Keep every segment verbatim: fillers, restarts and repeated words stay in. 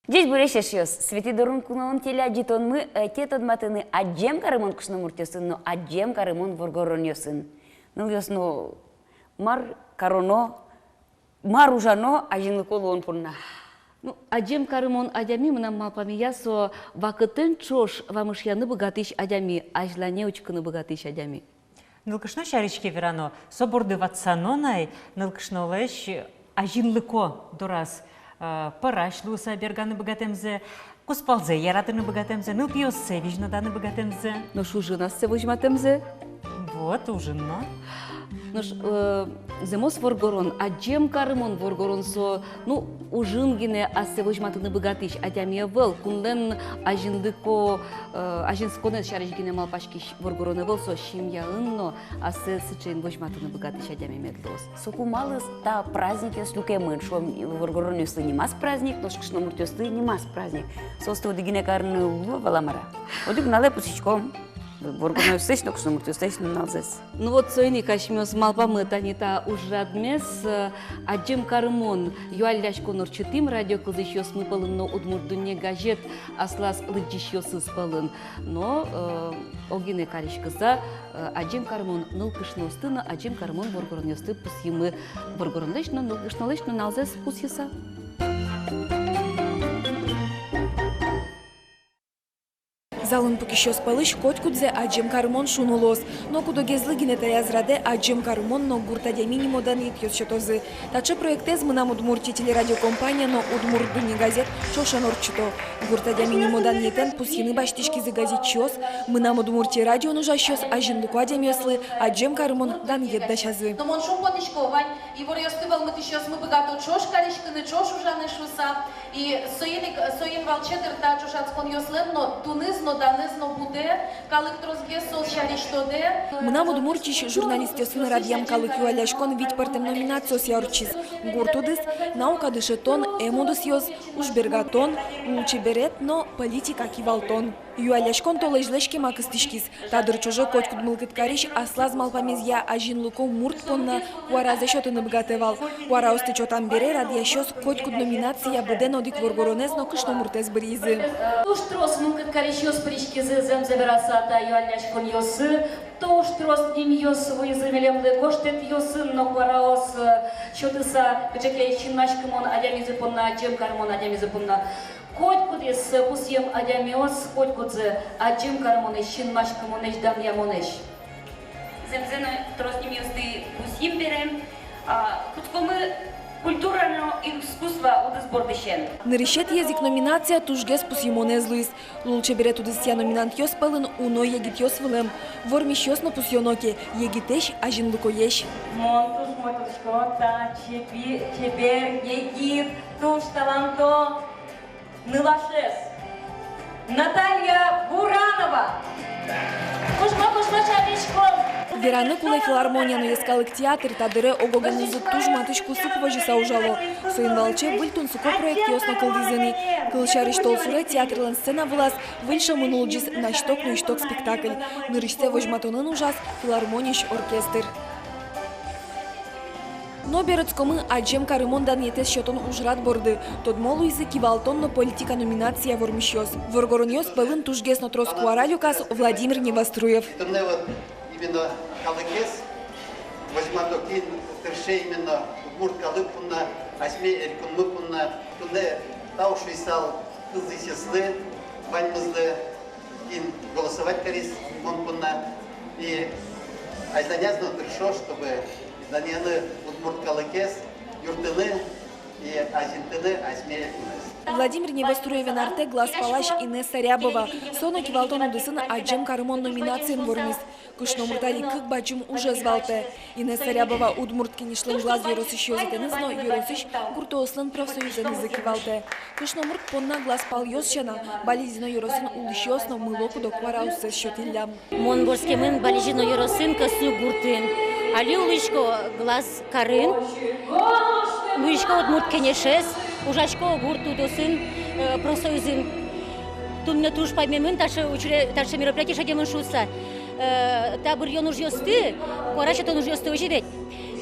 Ӟечбуресь, эшъёс! «Светӥ дорын куноын» телеадӟытонмы ӧте тодматыны адӟем карымон кышномуртъёсын но адӟем карымон воргоронъёсын. Нылъёс но, мар кароно, мар ужано азинлыко луон понна? Ну, адӟем карымон адями, мынам малпамея, со вакытэн ӵош вамышъяны быгатӥсь адями, азьлане учкыны быгатӥсь адями. Нылкышно сярысь ке верано, со борды ватсано на ай, нылкышнолэсь азинлыко дораз, э, пӧрась луыса берганы быгатэмзэ, кузпалзэ яратыны быгатэмзэ, нылпиоссэ визьноданы быгатэмзэ. Нош ужын ассэ возьматэмзэ? Вот, ужын но. Нош, э, зэмос воргорон, адӟем карымон воргорон со, ну, ужын гинэ ассэ возьматыны быгатӥсь адями ӧвӧл, кунлэн азинлыко, э, азинсконэз сярысь гинэ малпаськись воргорон ӧвӧл, со семьяын но ассэ сыӵеен возьматыны быгатӥсь адями мед луоз. Соку малы та праздникъёс люкемын, шуом, воргоронъёслы нимаз праздник, нош кышномуртъёслы нимаз праздник? Соосты одӥг гинэ карыны уг луы вал-а, мар-а? Одӥг нуналэ пусйиськом воргоронъёслэсь но кышномуртъёслэсь нуналзэс. Ну вот, соин ик асьмеос малпамы тани та ужрадмес, э, адӟем карымон юалляськон ортчытӥм радио кылзӥсьёсмы пӧлын но «Удмурт дунне» газет аслаз лыдӟисьёсыз пӧлын. Но, э, огинэ кариськыса, э, адӟем карымон нылкышноосты но адӟем карымон воргоронъёсты пусйимы, воргоронлэсь но нылкышнолэсь нуналзэс пусйыса. Залын пукисьёс пӧлысь котькудзэ адӟем карымон шуыны луоз. Но кудогезлы гинэ таяз радэ адӟем карымон но гурт адями нимо данъетъёс сётозы. Таӵе проектэз «Мынам Удмуртие» телерадиокомпания но «Удмурт дунне» газет ӵошен ортчыто. Гурт адями нимо данъетэн пусйыны басьтӥськизы газетчиос, «Мынам Удмуртие» радиоын ужасьёс азинлыко адямиослы адӟем карымон данъет дасязы. Но мон шумпотӥсько, вань иворъёсты вӧлмытӥсьёсмы быгато ӵош кариськыны, ӵош ужаны шуыса. И соин ик, соин валче дыр та ӵошатсконъёслэн но туныз но, даныз но будэ, калык тросгес соос сярысь тодэ. «Мынам Удмуртиысь» журналистъёсын радъям калык юалляськон вить пӧртэм номинациосъя ортчиз: гурт удыс, наука дышетон, эм удысъёс, ужбергатон, лулчеберет но политика кивалтон. Юалляськон толэзьлэсь кема кыстӥськиз. Та дыр ӵоже котькуд мылкыд карись аслаз малпамезъя азинлыко мурт понна куаразэ сётыны быгатэ вал. Куараосты сётам бере радъясьёс котькуд номинация быдэн одӥг воргоронэз но кышномуртэз быръизы. Туж трос мылкыд карисьёс пыриськизы, зэмзэ вераса, та юалляськонъёсы. Туж трос нимъёс вуизы милемлы гожтэтъёсын но куараос, э, сётыса, кыӵе ке синмаськымон адямизы понна, адӟем карымон адямизы понна. Котькудӥз, э, пусъем адямиос, котькудзы адӟем карымонэсь, синмаськымонэсь, данъямонэсь. Зэмзэ но, трос нимъёсты пусйим бере, а, кутскомы культура но искусство удыс бордысен. Нырысетӥез ик номинация тужгес пусйымонэз луиз. Лулчеберет удысъя номинантъёс пӧлын уно егитъёс вылэм. Вормисьёс но пусъёно ке, егитэсь, азинлыкоесь. Мон туж модӥсько та чеби-, чебер, егит, туж таланто нылашез, Наталья Буранова. Кужмо, кужмо чабиськом. Вераны кулэ, филармония но йӧскалык театр та дыре ог-огенызы туж матысь кусып возьыса ужало. Соин валче выль тунсыко проектъёс но кылдӥзы ни. Кылсярысь, толсуре театрлэн сцена вылаз выль шӧмын улӟиз «Насьток но исьток» спектакль. Нырысьсэ возьматонын ужаз филармониысь оркестр. Но берытскомы адӟем карымон данъетэз сётон ужрад борды. Тодмо луизы кивалтон но политика номинация вормисьёс. Воргоронъёс пӧлын тужгес но трос куара люказ Владимир Невоструев. Туннэ вот именно калыкез возьмато, кин тырше именно удмурт калык понна, асьме элькунмы понна. Туннэ тау шуысал кылзӥсьёслы, ваньмызлы, кин голосовать кариз мон понна. И азьланяз но тыршо, чтобы данъяны удмурт калыкез, юрттыны и азинтыны асьме элькунэз. Владимир Невоструевен артэ Глаз палась Инесса Рябова. Со но кивалтон удысын адӟем карымон номинациын вормиз. Кышномурт али кык бадӟым ужез валтэ. Инесса Рябова Удмурт Кенешлэн Глаз ёросысь ёзэтэныз но ёросысь гуртоослэн профсоюзэнызы кивалтэ. Кышномурт понна Глаз палъёс сяна, Балезино ёросын улӥсьёс но мыло-кыдо куараоссэс сётӥллям. Мон вордскемын Балезино ёросын, Кӧснюк гуртын. Али улӥсько Глаз карын. Нуисько Удмурт Кенешез, ужасько гурт удысын, э, профсоюзын. Туннэ туж паймемын таӵе учре-, таӵе мероприятие шедемын шуыса. Э, та быръён ужъёсты, куара сётон ужъёсты озьы ведь,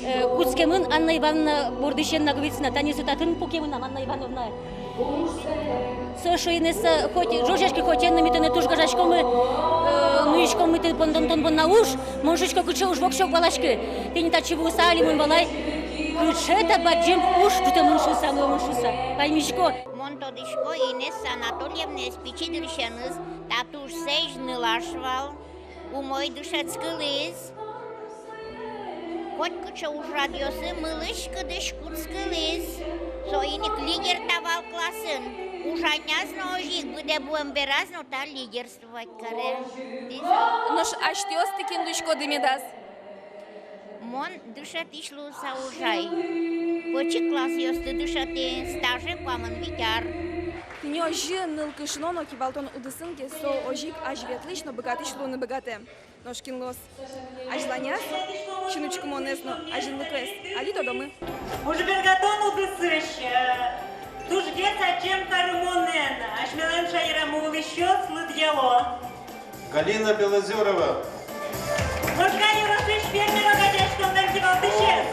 э, кутскемын Анна Ивановна бордысен Наговицына, тани со татын пукемын ам, Анна Ивановна. Со шуэ: инеса, хоть ӝожъяськы, хоть эн, но ми тонэ туж гажаськомы, э, нуиськомы тӥ пон-, тон-, тон понна уж. Мон шуисько: кыӵе уж, воксё уг валаськы. Тӥни татчы вуыса али мон валай, кыӵе та бадӟым уж ӝутэмын шуыса, нуэмын шуыса. Паймисько. Мон тодӥсько Инесса Анатольевнаез пичи дырысеныз, та туж сэзь нылаш вал, умой дышетскылӥз. Котькыӵе ужрадъёсы мылысь-кыдысь кутскылӥз. Соин ик лидер та вал классын. Ужаньяз но озьы ик, быдэ вуэм бераз но та лидерствовать каре. Нош асьтэос тӥ кин луиськоды медаз? Мон дышетӥсь луыса ужай. Пичи классъёсты дышетӥ, стаже куамын вить ар. Тӥни озьы нылкышно но кивалтон удысын ке, со озьы ик азьвыл ветлӥсь но быгатӥсь луыны быгатэ. Нош кин луоз азьланяз синучкымонэз но азинлыкез, али тодомы. Ужбергатон удысысь, э, тужгес адӟем карымонэн асьмелэн шаерамы улӥсьёс лыдъяло. Галина Белозёрова. Можга ёросысь фермер огазеяськонлэн кивалтӥсез.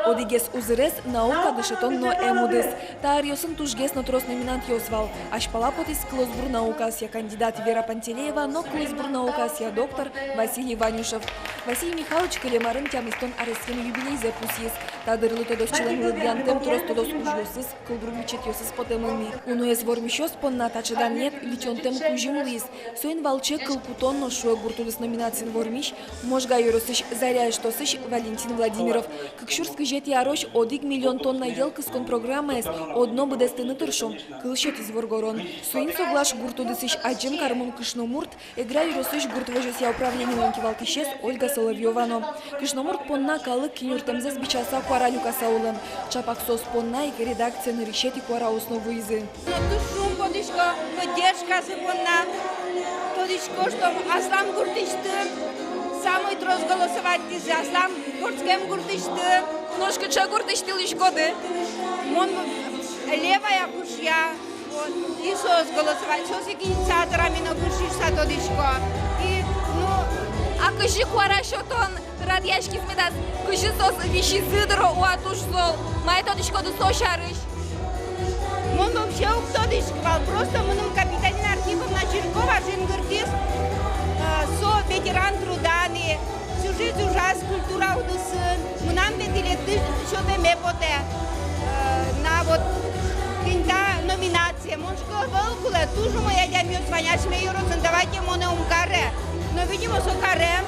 Одӥгез узырез — наука, дышетон но эм удыс. Та аръёсын тужгес но трос номинантъёс вал. Азьпала потӥз кылосбур наукаосъя кандидат Вера Пантелеева но кылосбур наукаосъя доктор Василий Ванюшев. Василий Михайлович кылем арын тямыстон аресъем юбилейзэ пусйиз. Та дырлы тодосчилэн лыдъянтэм, трос тодос ужъёсыз, кылбур бичетъёсыз потэмын ни. Уноез вормисьёс понна таӵе данъет витёнтэм кузьым луиз. Соин валче «Кыл кутон но шуэ гурт удыс» номинациын вормись Можга ёросысь Заря эштосысь Валентин Владимиров. Кык сюрс кызетӥ арозь одӥг миллион тонна йӧл кыскон программаез одно быдэстыны тыршом, кыл сётӥз воргорон. Соин соглаш гурт удысысь адӟем кармон кышномурт — Эгра ёросысь гурт возёсъя управленилэн кивалтӥсез Ольга Соловьёва но. Кышномурт понна калык кинюртэмзэс бичаса куара люкаса улэм. Чапак соос понна ик редакцие нырысетӥ куараос но вуизы. Но туж шумпотӥсько, поддержказы понна. Тодӥсько, что аслам гуртысьтым самой трос голосовать каризы, аслам вордскем гуртысьтым. Нош кыӵе гуртысь тӥ луиськоды? Мон Левая Кушъя. Вот. И соос голосовать, соос ик инициаторами но кыӵе шуса тодӥсько. И, ну, а кызьы куара сётон радъяськиз медаз, кызьы соос висизы дыр, уа, туж зол. Мае тодӥськоды со сярысь? Мон вообще уг тодӥськы вал, просто мыным Капитонина Архиповна Чиркова жингыртӥз, э, со ветеран труда ни, всю жизнь ужаз культура удысын, мынам ведь илетты сётэме потэ, э, на вот тӥни та номинация. Мон шуисько, ӧвӧл кулэ, туж умой адямиос вань асьме ёросын, давайте монэ ум каре. Но, видимо, со карем,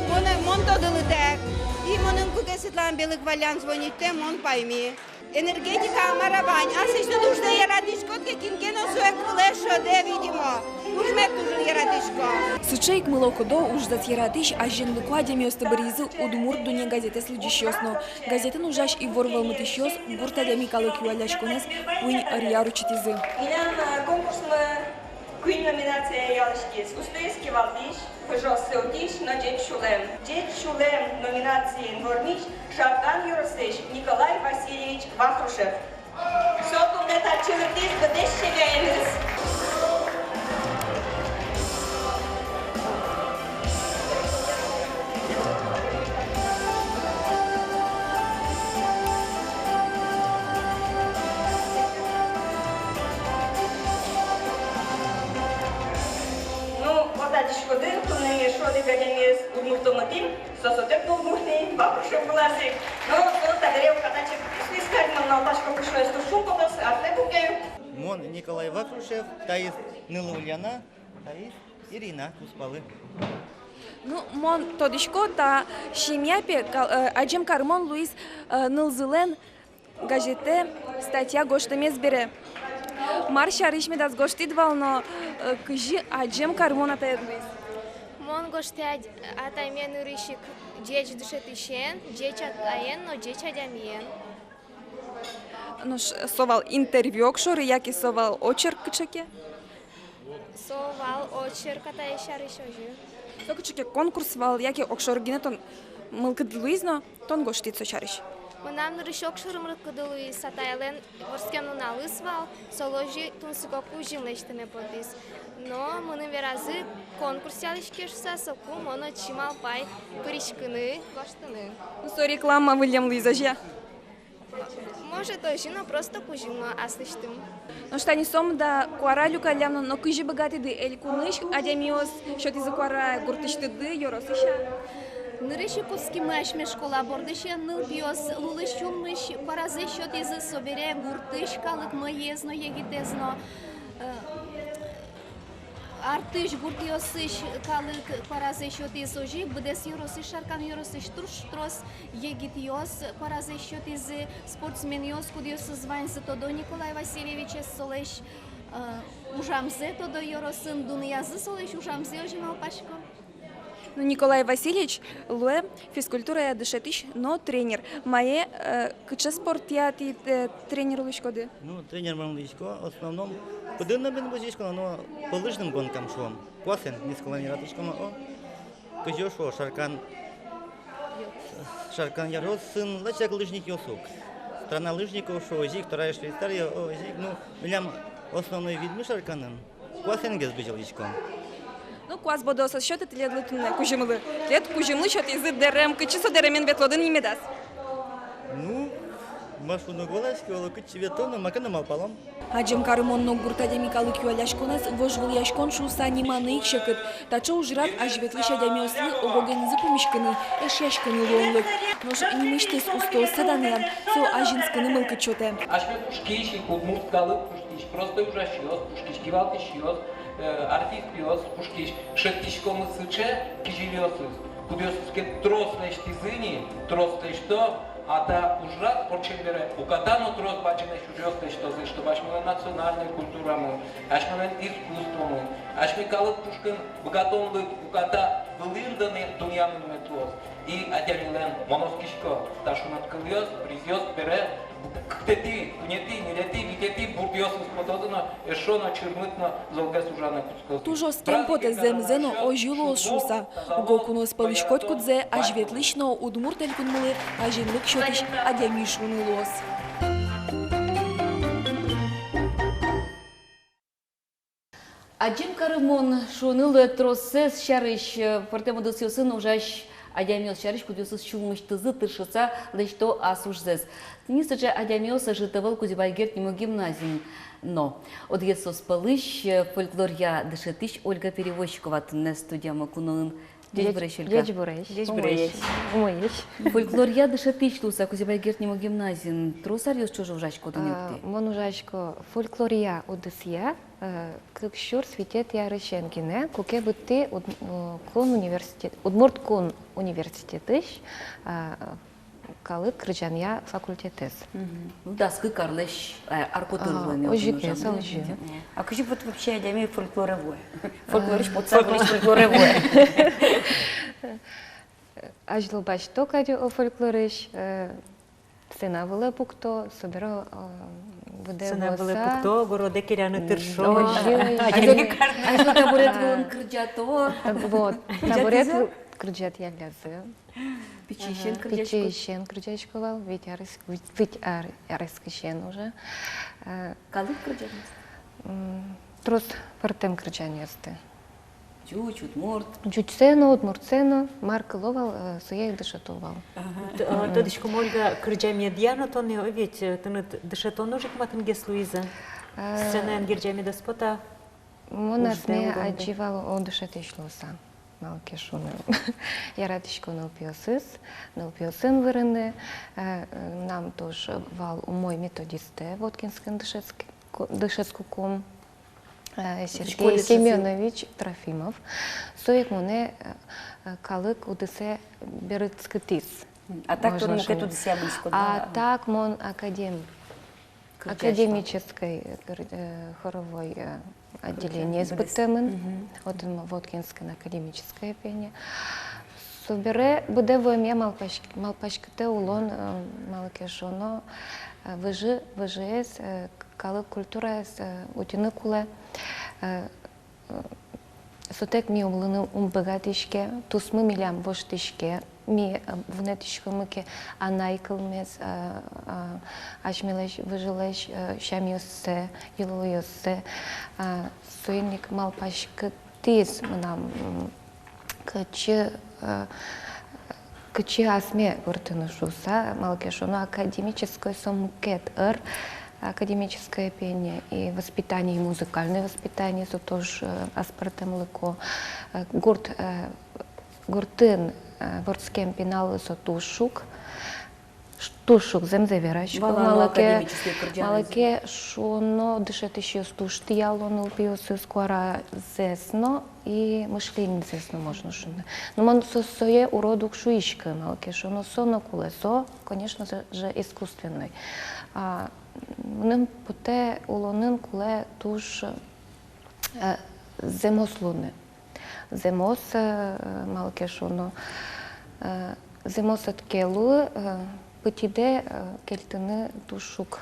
монэ, мон тодылытэк. И монэн куке Светлана Белых валлян звонитьтэ, мон пайми. Энергетика мар-а вань, асьсэ туж яратӥськод ке, кин ке но сое кылэ шӧдэ, видимо. Ужме туж яратӥсько. Сыӵе ик мылокыдо, ужзэс яратӥсь, азинлыко адямиосты быръизы «Удмурт дунне» газетэз лыдӟисьёс но. Газетын ужась ивор вӧлмытӥсьёс «Гурт адями» калык юалляськонэз куинь ӧръя ортчытӥзы. Милям, э, конкурсмы куинь номинацие ялӥськиз: устоез кивалтӥсь, выжыоссэ утись но ӟеч сюлэм. «Ӟеч сюлэм» номинациын вормись Шаркан ёросысь Николай Васильевич Вахрушев. Со туннэ татчы лыктӥз быдэс семьяеныз. Ну, вот адӟиськоды, туннэ ми шуо, одӥг адямиез удмуртомытӥм, со сотэк но удмурт ни, Вахрушев вылаз ик. Но со табере уката чебересь луиз кадь, мон малпасько, кышноез туж шумпотоз, артэ куке. Мон Николай Вахрушев, таиз нылы Ульяна, таиз Ирина кузпалы. Ну, мон тодӥсько, та семья пе кал-, э, адӟем кармон луиз, э, нылзылэн газетэ статья гожтэмез бере. Мар сярысь медаз гожтӥд вал но, э, кызьы адӟем кармон атаед луиз? Мон гожтӥ ад-, атайме нырысь ик ӟеч дышетӥсен, ӟеч атаен но ӟеч адямиен. Нош со вал интервью огшоры, яке со вал очерк кыӵе ке? Со вал очерк атае сярысь, озьы. Со кыӵе ке конкурс вал, яке огшоры гинэ тон мылкыд луиз но тон гожтӥд со сярысь? Мынам нырысь огшоры мылкыды луиз, атаелэн вордскем нуналыз вал, солы озьы тунсыко кузьым лэсьтэме потӥз. Но мыным веразы, конкурс ялӥське шуса, соку мон отчы малпай пыриськыны, гожтыны. Ну, со реклама выллем луиз, озьы-а? Может, озьы, но просто кузьым аслэсьтым. Нош тани сомында куара люкаллям но, но кызьы быгатӥды? Элькунысь адямиос сётӥзы куара, гуртысьтыды, ёросысь-а? Нырысь ик кутскимы асьме школа бордысен, нылпиос лулысь-сюлмысь куаразэс сётӥзы, собере гуртысь калык, мӧйыез но, егитэз но, э, артысь гуртъёсысь калык куаразэс сётӥз, озьы ик быдэс ёросысь, Шаркан ёросысь туж трос егитъёс куаразэс сётӥзы, спортсменъёс, кудъёсыз ваньзы тодо Николай Васильевичез, солэсь, э, ужамзэ тодо ёросын, дунъязы солэсь ужамзэ, озьы малпасько. Ну, Николай Васильевич луэ физкультурая дышетӥсь но тренер. Мае, э, кыӵе спортъя тӥ, э, тренер луиськоды? Ну, тренер мон луисько, в основном, пыдын но бен возисько, но по лыжным гонкам, шуом. Куасэн нискылэн яратӥськом, о. Кызьы шуо, Шаркан, Шаркан ёросын лачак лыжникъёс ук. Страна лыжников, шуо, озьы ик, вторая Швейцария, о, озьы ик, ну, милям основной видмы Шарканын. Куасэнгес бызьылӥськом. Ну, куас бодыос ӧз сёты тӥледлы туннэ кузьымлы. Тӥледлы кузьымлы сётӥзы дэрем. Кытчы со дэремен ветлоды ни медаз? Ну, ма шуоно, уг валаськы, оло кытчы ветлоно, маке но малпалом. Адӟем карымон но гурт адями калык юалляськонэз вожвылъяськон шуыса ниманы ик секыт. Таӵе ужрад азьветлӥсь адямиослы ог-огенызы пумиськыны, эшъяськыны луонлык. Нош нимысьтыз устоосты данъян со азинскыны мылкыд сётэ. Асьме пушкысь ик, удмурт калык пушкысь, простой ужасьёс пушкысь, кивалтӥсьёс, э, артистъёс пушкысь шедьтӥськомы сыӵе кизилиосыз, кудъёсыз ке трос лэсьтӥзы ни, трос лэсьто, а та ужрад ортчем бере уката но трос бадӟымесь ужъёс лэсьтозы, чтобы асьмелэн национальной культурамы, асьмелэн искусствомы, асьме калык пушкын быгатонлык уката вылӥын дунъя-, дунъямын мед луоз. И адямилэн, мон оскисько, та шуныт кылъёс, призъёс бере кыктэтӥ, куинетӥ, ньылетӥ, витетӥ бурдъёсыз потозы но, эшшо но чырмыт но золгес ужаны кутскозы. Туж оскем потэ, зэмзэ но озьы луоз шуыса. Уго куноос пӧлысь котькудзэ азьветлӥсь но Удмурт Элькунмылы азинлык сётӥсь адями шуыны луоз. Адӟем карымон шуыны луэ тросэз сярысь, э, пӧртэм удысъёсын ужась адямиос сярысь, кудъёсыз сюлмысьтызы тыршыса лэсьто ас ужзэс. Тӥни сыӵе адямиос ӧжыт ӧвӧл Кузебай Герд нимо гимназиын но. Одӥгез соос пӧлысь, э, фольклоръя дышетӥсь Ольга Перевозчикова туннэ студиямы куноын. Ӟечбуресь, Ольга. Ӟечбуресь. Ӟечбуресь. Умоесь. Умоесь. Фольклоръя дышетӥсь луыса, Кузебай Герд нимо гимназиын трос аръёс ӵоже ужаськоды ни, а, ук тӥ? Мон ужасько фольклоръя удысъя, э, кык сюрс витетӥ арысен гинэ, куке быдтӥ уд-, э, кун университет, Удмурт кун университетысь, э, калык кырӟанъя факультетэз. Мгм. Ну, дас кык арлэсь, э, ар котыр вылэм. А, озьы ке, со озьы. А кызьы вот вообще адями фольклоре вуэ? Фольклорысь потса, фольклоре вуэ. Азьло басьто кадь, о, фольклорысь, э, сцена вылэ пукто, собере, э, быдэ вуыса. Сцена вылэ пукто, городэ келяны тыршо. Озьы, озьы. Азьло табурет вылын кырӟато. Так вот, табурет вылын кырӟатъяллязы. Пичиысен кырӟаськод? Пичиысен кырӟасько вал, вить арес-, вить, вить ар-, арескысен уже. Э, калык кырӟанъёс? М, трос пӧртэм кырӟанъёсты. Ӟуч, удмурт? Ӟучсэ но, удмуртсэ но, мар кыло вал, э, сое ик дышето вал. Ага. Т-, э, тодӥськом, Ольга, кырӟамедъя но тонэ, о, ведь, э, тыныд дышетон ужъёс матынгес луизы. Э, сценаен герӟамед ӧз пота. Мон асме адӟи вал, о, дышетӥсь луыса. Малы ке шуоно, яратӥсько нылпиосыз, нылпиосын вырыны. Э, э, мынам туж вал умой методистэ Воткинскын дышетск-, ку-, дышетскыкум, э, Сергей Семёнович Трофимов. Со ик монэ, э, э, калык удысэ берытскытӥз. М, а так тон мукет удысъя мынӥськод, да? А так мон академ-, Кырӟась вал. Академической, э, кыр-, э, хоровой, э, отделениез быдтэмын. Мгм. Отын Воткинскын академическое пение. Собере быдэ вуэмъя малпась-, малпаськытэ улон, э, малы ке шуоно, э, выжы, выжыез, э, к-, калык культураез, э, утьыны кулэ, э, э, сотэк ми улыны ум быгатӥське, тусмы милям воштӥське, Ми, э, вунэтӥськомы ке анай кылмес, э, э, асьмелэсь выжылэсь, э, сямъёссэ, йылолъёссэ, э, соин ик малпаськытӥз мынам, м, кытчы, э, кытчы асме пыртыны шуыса, малы ке шуоно академической со мукет ӧр, академическое пение и воспитание, и музыкальное воспитание, со туж, э, аспӧртэмлыко, э, гурт, э, гуртын, э, вордскем пиналлы со туж шуг, ш-, туж шуг, зэмзэ верасько. Валано, малы ке, академической кырӟанэз, малы ке шуоно, дышетӥсьёс туж тӥяло нылпиосыз куаразэс но и мышленизэс но, можно шуыны. Но мон со, сое урод уг шуиськы, малы ке шуоно, со но кулэ, со, конечно же, искусственной. А мыным потэ, улонын кулэ туж, э, зэмос луыны. Зэмос, э, малы ке шуоно, э, зэмос ӧд ке луы, э, пытьыдэ, э, кельтыны туж шуг.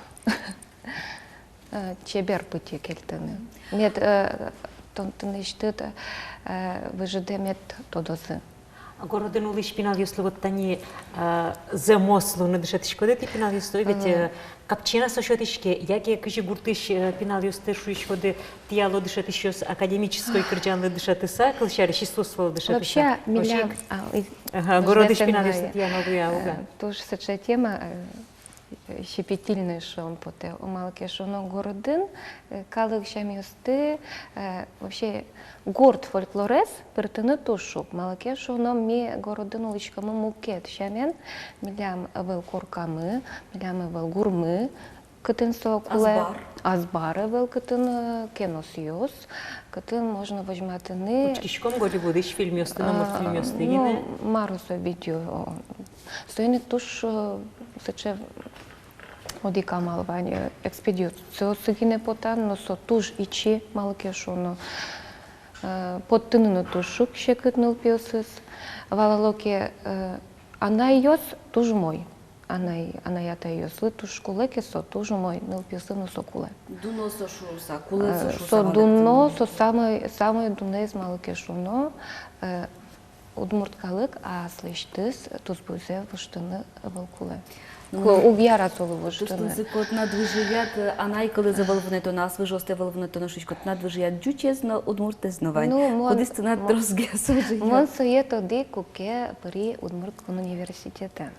Э, чебер пытьы кельтыны. Мед, э, тон тынэсьтыд, э, выжыдэ мед тодозы. Городын улӥсь пиналъёслы вот тани, э, зэмос луыны дышетӥськоды тӥ пиналъёсты, ведь, э, капчи но со сётӥське, яке кызьы гуртысь, э, пиналъёсты шуиськоды, тӥяло дышетӥсьёс академической кырӟанлы дышетыса, кылсярысь, искусстволы дышетыса. Вообще, милям, а, из-, ага, городысь пиналъёсты тӥяно луэ-а, уг-а? Э, туж сыӵе тема, э, щепетильной шуом потэ. Малы ке шуоно, городын, э, калык сямъёсты, э, вообще гурт фольклорез пыртыны туж шуг. Малы ке шуоно, ми городын улӥськомы мукет сямен, милям ӧвӧл коркамы, милям ӧвӧл гурмы, кытын со кулэ. Азбар. Азбар ӧвӧл, кытын, э, кеносъёс, кытын можно возьматыны. Учкиськом Голливудысь фильмъёсты но, а, мультфильмъёсты, ну, гинэ. Мар со видео. Соин ик туж, э, сыӵе одӥг амал вань, э, экспедициосы гинэ потан, но со туж ичи, малы ке шуоно, э, поттыны но туж шуг секыт нылпиосыз. Валало ке, э, анайёс туж умой. Анай, анай-атайёслы туж кулэ ке со, туж умой, нылпиослы но со кулэ. Дуно со шуыса, кулэ со шуыса. Э, со дуно, со самой, самой дунэз, малы ке шуоно, э, удмурт калык аслэсьтыз тус-буйзэ воштыны ӧвӧл кулэ. Ну, ку-, уг яра солы воштыны. Тунсыко, тынад выжыяд, э, анай кылэз ӧвӧл вунэтоно, ас выжыостэ ӧвӧл вунэтоно шуиськод, тынад выжыяд ӟучез но, удмуртэз но вань. Ну, мон, кудӥз тынад тросгес выжыяд? Мон сое тодӥ, куке пыри Удмурт кун университетэ.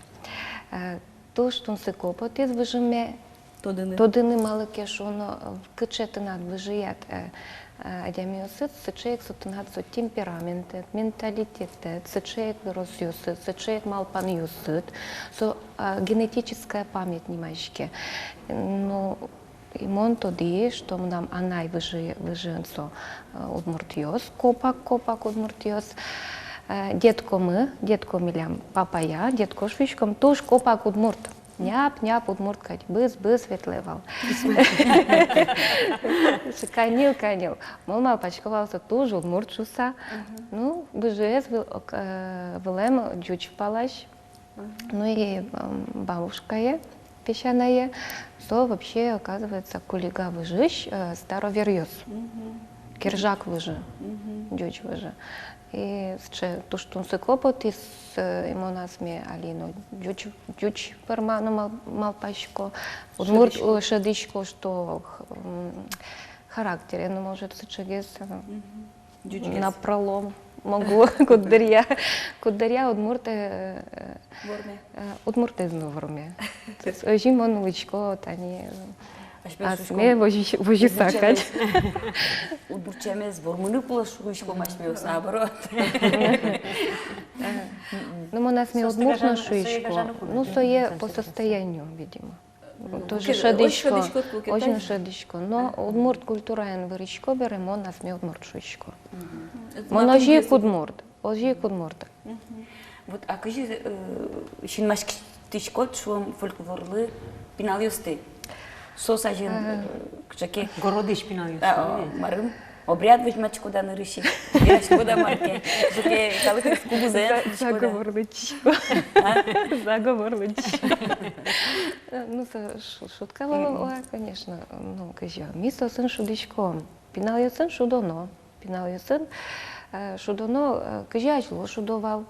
Э, туж тунсыко потӥз выжыме. Тодыны. Тодыны, малы ке шуоно, э, кыӵе тынад выжыяд, э, э, адямиосыд, сыӵе ик со тынад со темпераментэд, менталитетэд, сыӵе ик дыросъёсыд, сыӵе ик малпанъёсыд, со, э, генетическая память нимаське. Ну, и мон тодӥ, что мынам анай выжы-, выжыын со, э, удмуртъёс, копак, копак удмуртъёс. Э, дедкомы, дедко милям папая, дедко шуиськом, туж копак удмурт. Няп-няп удмурт кадь, быз-быз ветлэ вал. Каньыл, каньыл. Мон малпасько вал, со туж удмурт шуыса. Мгм. Ну, выжыез выл-, ок-, э, вылэм ӟуч палась. Мгм. Ну и, м, бабушкае, песянае, со вообще, оказывается, Кулига выжыысь, э, староверъёс. Мгм. Кержак выжы, мгм, ӟуч выжы. И сыӵе туж тунсыко потӥз, э, и мон асме али но ӟуч, ӟуч пӧрма но мал-, малпасько. Удмурт, шӧдӥсько, э, шӧдӥсько, что, м, характере но, может, сыӵегес, э, мгм, ӟучгес, напролом могу. Куддыръя, куддыръя удмурт, э, э, ворме. Э, удмуртэз но ворме. Озьы мон улӥсько тани, э, асме возись-, возиса кадь. Удмуртчамес вормыны кулэ шуиськом асьмеос, наоборот. Э, ну, мон асме удмурт но шуисько. Ну, сое по состоянию, видимо. Тоже шӧдӥсько. Озьы но шӧдӥсько. Но удмурт культураен вырисько бере, мон асме удмурт шуисько. Мгм. Мон озьы ик удмурт. Озьы ик удмурт. Мгм. Вот, а кызьы, э, синмаськытӥськод, шуом, фольклорлы пиналъёсты? Соос азьын, э, кыӵе ке городысь пиналъёсты, а, о, марым, обряд возьматӥськод-а нырысь ик? Вераськод-а мар ке? Кыӵе ке калык кубызэ. За-, заговор лыдӟисько. А? Заговор лыдӟисько. Ну, со ш-, шутка вал, конечно. Ну, кызьы, ми соосын шудӥськом. Пиналъёсын шудоно. Пиналъёсын, э, шудоно, э, кызьы азьло шудо вал.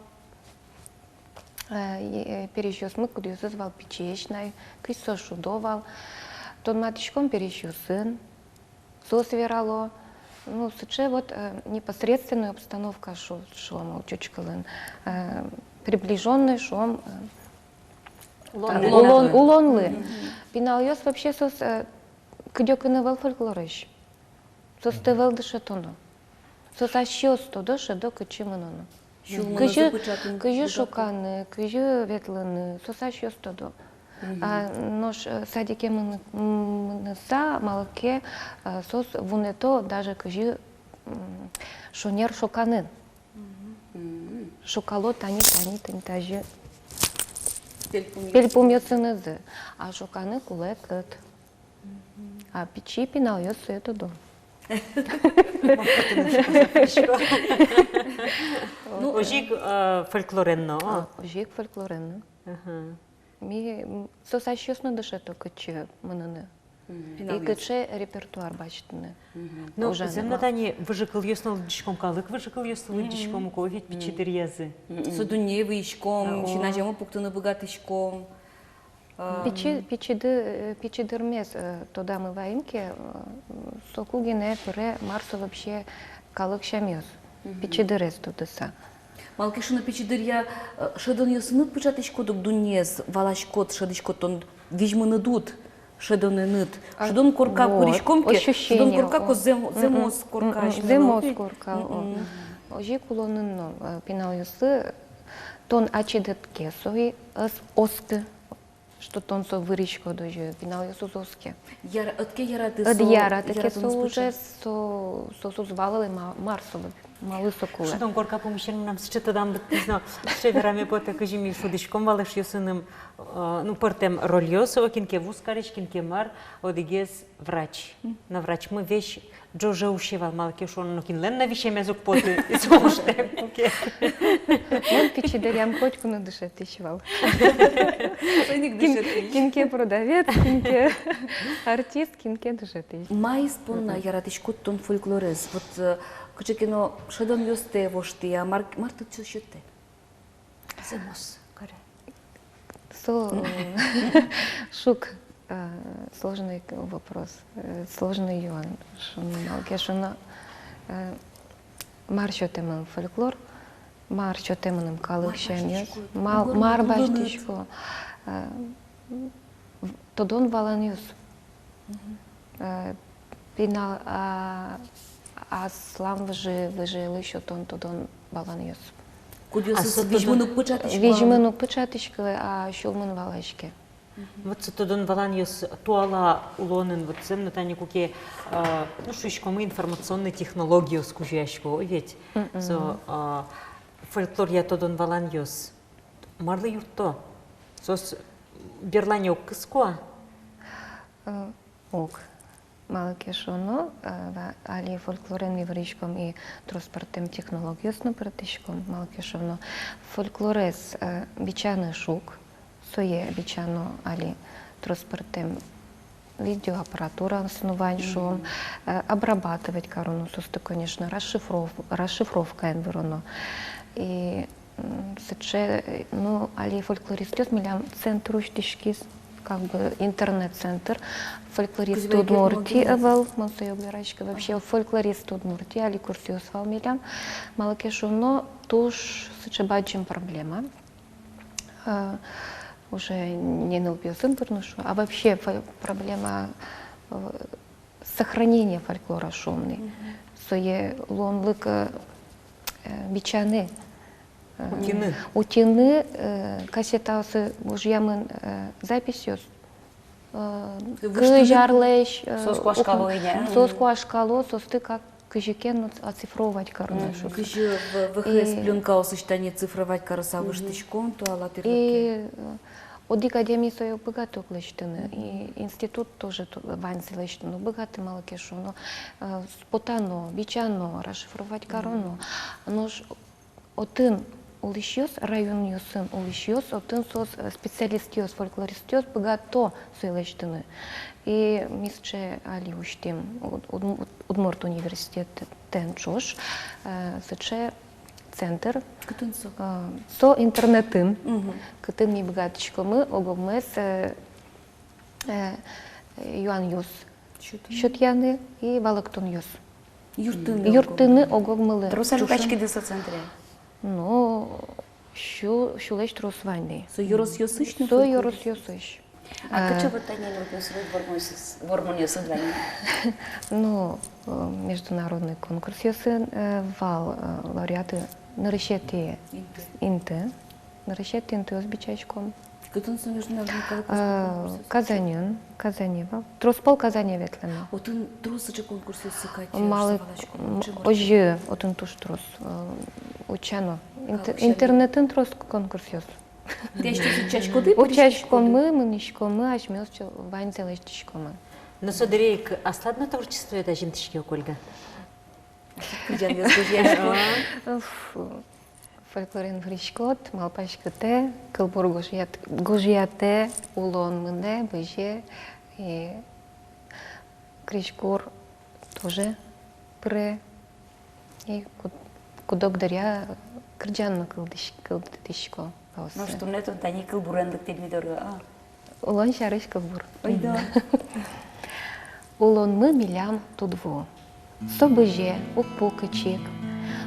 Э, и, э, пересьёсмы, кудъёсыз вал пичиесь на, кызьы соос шудо вал. Тодматӥськом пересьёсын, соос верало. Ну, сыӵе вот, э, непосредственная обстановка, шуом, учочкылын, э, приближённый, шуом, э, улон-, улон-, улонлы. Пиналъёс вообще соос, э, кыдёкын ӧвӧл фольклорысь. Соосты ӧвӧл дышетоно. Соос асьсэос тодо, шӧдо, кытчы мыноно. Кызьы, кызьы шоканы, кызьы ветлыны, соос асьсэос тодо. А нош, э, садике мыны-, м-, мыныса, малы ке, э, соос вунэто даже кызьы, м, шонер шоканы. Шокало тани, тани, тани тазьы пельпумъёсынызы. А шоканы кулэ кӧт. А пичи пиналъёс сое тодо. Ну, озьы ик, э, фольклорен но. А, озьы ик фольклорен но. Ага. Ми, м, соос асьсэос но дышето, кытчы мыныны. И кыӵе репертуар басьтыны. Ну, ужаны зэм но вал. Тани выжыкылъёс но лыдӟиськом, калык выжыкылъёс но лыдӟиськом ук, ведь, пичи дыръязы. Со дуннее выйиськом, син азямы пуктыны быгатӥськом. Пичи, пичи ды-, э, пичи дырмес, э, тодамы ваем ке, э, соку гинэ пыре, мар со вообще калык сямъёс. Пичи дырез тодыса. Малы ке шуоно, пичи дыръя, э, шӧдонъёсыныд пыӵатӥськод ук дуннеез, валаськод, шӧдӥськод тон, визьмыныд уд, шӧдонэныд. Шудон корка пыриськом ке, шудон корка ко-, зэм-, зэмос корка. Зэмос корка, о. Озьы ик улонын но, э, пиналъёслы тон ачид ӧд ке, соос ӧз осты. Что тон со выриськод озьы, пиналъёс уз оске. Яра-, ӧд ке яраты со, ӧд яраты ке со уже, со, соос уз валалэ, ма-, мар со, малы со кулэ. Шудон корка пумысен мынам сыӵе тодам лыктӥз но, сыӵе вераме потэ, кызьы ми шудӥськом вал эшъёсыным, э, ну, пӧртэм рольёс, о, кин ке вузкарись, кин ке мар, одӥгез врач. Но врачмы весь ӝоже усе вал, малы ке шуоно, нокинлэн но висемез уг поты, и со ужтэк уке. Мон пичи дыръям котьку но дышетӥсь вал. Кин, кин ке продавец, кин ке артист, кин ке дышетӥсь. Маиз понна яратӥськод тон фольклорез? Вот, э, кыӵе ке но шӧдонъёстэ воштӥ-а, мар, мар тыныд со сётэ? Зэмос каре. Со, э, шуг, э, сложный к-, вопрос, э, сложный юан. Шуом, малы ке шуоно, э, мар сётэ мыным фольклор, мар сётэ мыным калык сямъёс, мар, мар басьтӥсько, э, в-, тодон-валанъёс. Э, пинал, а, аслам выжы, выжыелы сётон тодон-валанъёс. Кудъёсыз визьмын уг пыӵатӥськы. Визьмын уг пыӵатӥськы, а сюлмын валаське. Вот со тодон-валанъёс туала улонын, вот зэм но тани куке, э, ну, шуиськомы, информационный технологиос кузёясько, о ведь. Со, э, фольклоръя тодон-валанъёс марлы юртто? Соос берлань уг кыско-а? Э, уг. Малы ке шуоно, э, ва-, али фольклорен ми выриськом и трос пӧртэм технологиос но пыртӥськом. Малы ке шуоно, фольклорез, э, бичаны шуг, сое бичано али трос пӧртэм видеоаппаратураос но вань, шуом, э, обрабатывать кароно соосты, конечно, расшифров-, расшифровкаен выроно. И М, сыӵе, э, ну, али фольклористъёс, милям центр усьтӥськиз, как бы интернет-центр. Фольклорист Удмуртии ӧвӧл, мон сое уг вераськы. Вообще, фольклорист Удмуртии, али курсъёс вал милям. Малы ке шуоно, туж сыӵе бадӟым проблема. Э, уже не нылпиосын пыр но шуо, а вообще фо-, проблема, э, сохранение фольклора, шуом ни. Сое луонлык, э, бичаны, э, утьыны, утьыны, э, кассетаосы гожъямын, э, записьёс, э, кызь арлэсь, э, соос куашкало, соосты как кызьы ке но оцифровать кароно, шуом. Кызьы в-, ВХС пленкаосысь тани цифровать карыса выжтӥськом, туала тӥрлыке. И, э, одӥг адями сое уг быгаты ук лэсьтыны, и институт тоже ту-, ваньзэ лэсьтыны уг быгаты, малы ке шуоно, э, с-, потано, бичано, расшифровать кароно. Нош отын улӥсьёс, районъёсын улӥсьёс, отын соос, э, специалистъёс, фольклористъёс быгато сое лэсьтыны. И ми сыӵе али усьтӥм уд-, уд-, уд-, удмурт университетэн ӵош, э, сыӵе центр. Кытын со? Э, со интернетын. Мгм. Кытын ми быгатӥськомы ог-огмес, э, э, юанъёс сётъяны и валэктонъёс юрттыны. Юрттыны ог-огмылы. Трос-а люкаськиды со центре? Ну, сю-, сюлэсь трос вань ни. Со ёросъёсысь но? Со фольклорист. Ёросъёсысь. А, э, кыӵе вот тани нылпиослэн вормонъёсыз-, вормонъёсыз вань ни? Ну, э, международный конкурсъёсын, э, вал, э, лауреаты нырысетӥ инты. Инты. Нырысетӥ интыос бичаськом. Кытын со международный калык... А, конкурсъёс? Казаньын, Казане вал. Трос пол Казане ветлэм. Отын трос сыӵе конкурсъёс кадь, малы, что валаськом, м, озьы, отын туж трос, э, утчано. Интер-, калык сямен. Интернетын трос конкурсъёс. Тӥ ачиз утчаськоды? Утчаськомы, мынӥськомы, асьмеос чо-, ваньзэ лэсьтӥськомы. Но со дыръя ик аслад но творчествоед азинтӥське ук, Ольга. Кырӟанъёс гожъяськод. Уф, фольклорен выриськод, малпаськытэ, кылбур гожъят-, гожъятэ, улон мынэ, бызе, и крезьгур тоже пыре. И куд-, куд-ог дыръя кырӟан но кылдӥсь-, кылдытӥсько. Нош туннэ тон тани кылбурен лыктӥд ми доры, а? Улон сярысь кылбур. Ойдо. Улонмы милям тудву. Со бызе, уг пукы чик.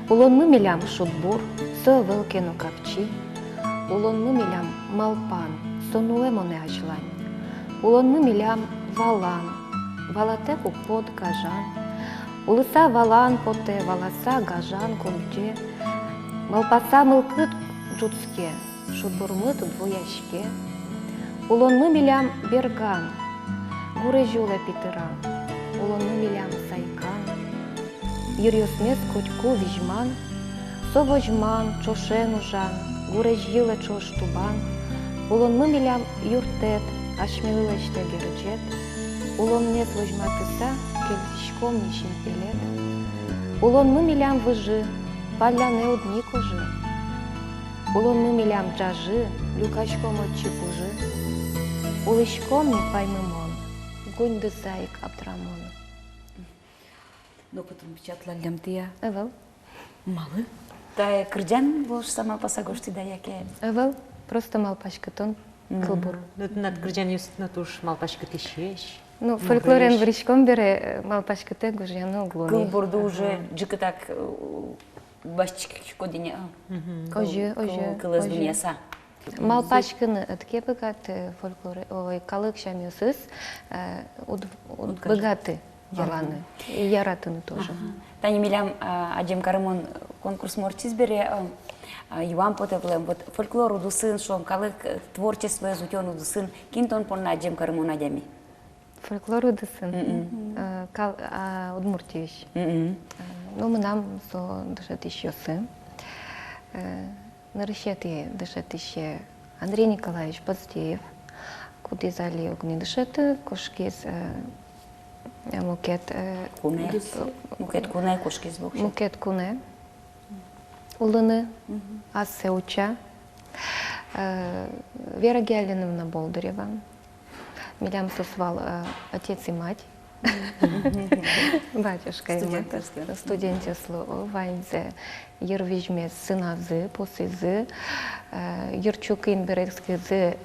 Улонмы милям шудбур, со ӧвӧл ке но капчи. Улонмы милям малпан, со нуэ монэ азьлань. Улонмы милям валан, валатэк уг пот гажан. Улыса валан потэ, валаса гажан курӟе. Малпаса мылкыд ӝутске, шудбурмы тудвуяське. Улонмы милям берган, гурезь улэ питыран. Улонмы милям сайкан, йыръёсмес котьку визьман. Со возьман, ӵошен ужан, гурезь йылэ ӵош тубан. Улонмы милям юрттэт, асьмелы лэсьтэ герӟет. Улонмес возьматыса, кельтӥськом ми синпелет. Улонмы милям выжы, паллянэ уд ни кожы. Улонмы милям ӝажы, люкаськом отчы пужы. Улӥськом ми паймымон, гуньдыса ик абдрамон. Но кытын бичатлаллям тӥ, а? Ӧвӧл. Малы? Тае кырӟан луыса малпаса гожтӥд-а, яке? Ӧвӧл, просто малпаськытон. Мгм. Кылбур. Ну, тынад кырӟанъёсыд но туж малпаськытӥсесь. Ну, фольклорен выриськом бере, э, малпаськытэ гожъяны уг луы ни. Кылбурды уже ӝикытак, э, басьтӥськод ини, а? Мгм. Озьы, кыл-, озьы, кыл-, кылэз озьы. Дунъяса. Малпаськыны ӧд ке быгаты фольклор, ой, калык сямъёсыз, э, уд, уд быгаты яланы, и яратыны тоже. Ага. Тани милям, а, адӟем карымон конкурсмы ортчиз бере, а, а, юан потэ вылэм, вот фольклор удысын, шуом, калык, э, творчествоез утён удысын, кин тон понна адӟем карымон адями? Фольклор удысын. Мгм. Э, кал-, а, Удмуртиысь. Мгм. Э, ну, мынам со дышетӥсьёсы. Э, нырысетӥ дышетӥсе Андрей Николаевич Поздеев, кудӥз али уг ни дышеты, кошкиз, э, э, мукет, э, кунэ. Э, мукет кунэ кошкиз воксё. Мукет кунэ улыны. Мгм. Ассэ утча. Э, Вера Гиалиновна Болдырева. Милям соос вал, э, отец и мать. Мгм. Батюшка и мать. Студентъёслы. Студентъёслы, о, ваньзэ йырвизьмес сыназы, пусйизы, э, йырчукын берытскизы,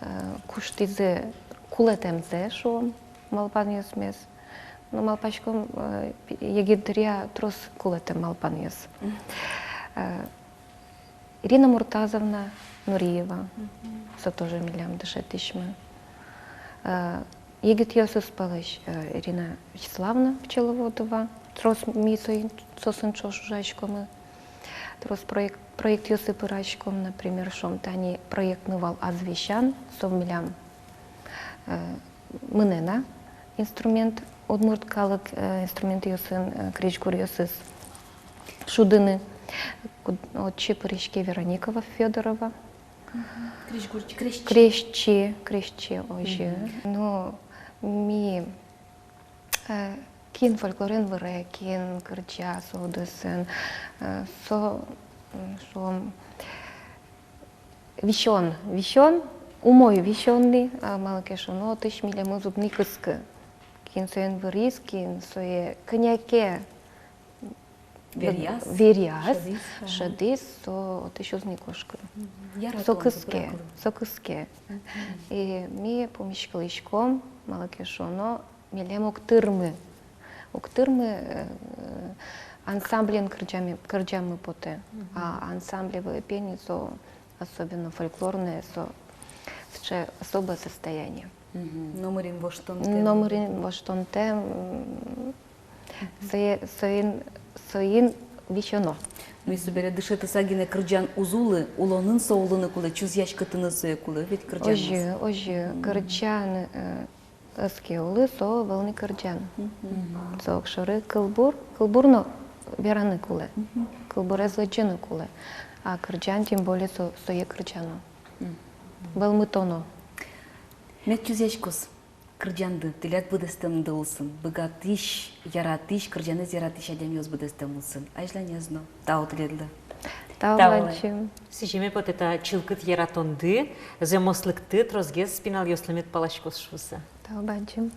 э, куштӥзы кулэтэмзэ, шуом, малпанъёсмес. Но малпаськом, э, егит дыръя трос кулэтэм малпанъёс. Мгм. Э, Ирина Муртазовна Нуриева, мгм, со тоже милям дышетӥсьмы. Э, егитъёсыз пӧлысь, э, Ирина Вячеславовна Пчеловодова, трос ми соин, соосын ӵош ужаськомы. Трос проект, проектъёсы пыраськом, например, шуом, тани проектмы вал «Азвесян», со милям, э, мынэ на инструмент, удмурт калык, э, инструментъёсын, э, крезьгуръёсыз шудыны. Куд-, отчы пыриське Вероника Фёдорова. Мгм. Крезьгурчи, крезьчи. Крезьчи, крезьчи, озьы. Мгм. Ну, ми, э, кин фольклорен выре, кин кырӟа со удысын, э, со, м, шуом, висён, висён, умой висён ни, а, малы ке шуоно, отысь милемыз уд ни кыскы. Кин соин выриз, кин сое кӧня ке Веръяз? Веръяз, шӧдӥз, шӧдӥз, со отысь уз ни кошкы. Мгм. Со кыске, со кыске. Мгм. И ми пумиськылӥськом, малы ке шуоно, милем уг тырмы. Уг тырмы, э, ансамблен кырӟаме-, кырӟаммы потэ. Мгм. А ансамблевое пение со, особенно фольклорное, со сыӵе особое состояние. Мгм. Номырин воштонтэм. Номырин воштонтэм, м, сое-, соин, соин висёно. Ну, и собере дышетыса гинэ кырӟан уз улы, улонын со улыны кулэ, чузъяськытыны сое кулэ, ведь кырӟанэз. Озьы, озьы, мгм, кырӟан, э, ӧз ке улы, со ӧвӧл ни кырӟан. Мгм. Со огшоры кылбур, кылбур но вераны кулэ. Мгм. Кылбурез лыдӟыны кулэ. А кырӟан, тем более, со, сое кырӟано. Мгм. Вӧлмытоно. Мед чузъяськоз кырӟанды тӥляд быдэстэмды улсын, быгатӥсь, яратӥсь, кырӟанэз яратӥсь адямиос быдэстэм улсын. Азьланез но тау тӥледлы. Тау, тау бадӟым. Сӥземе потэ та чылкыт яратонды, зэмослыкты, тросгес пиналъёслы мед паласькоз шуыса. Тау бадӟым.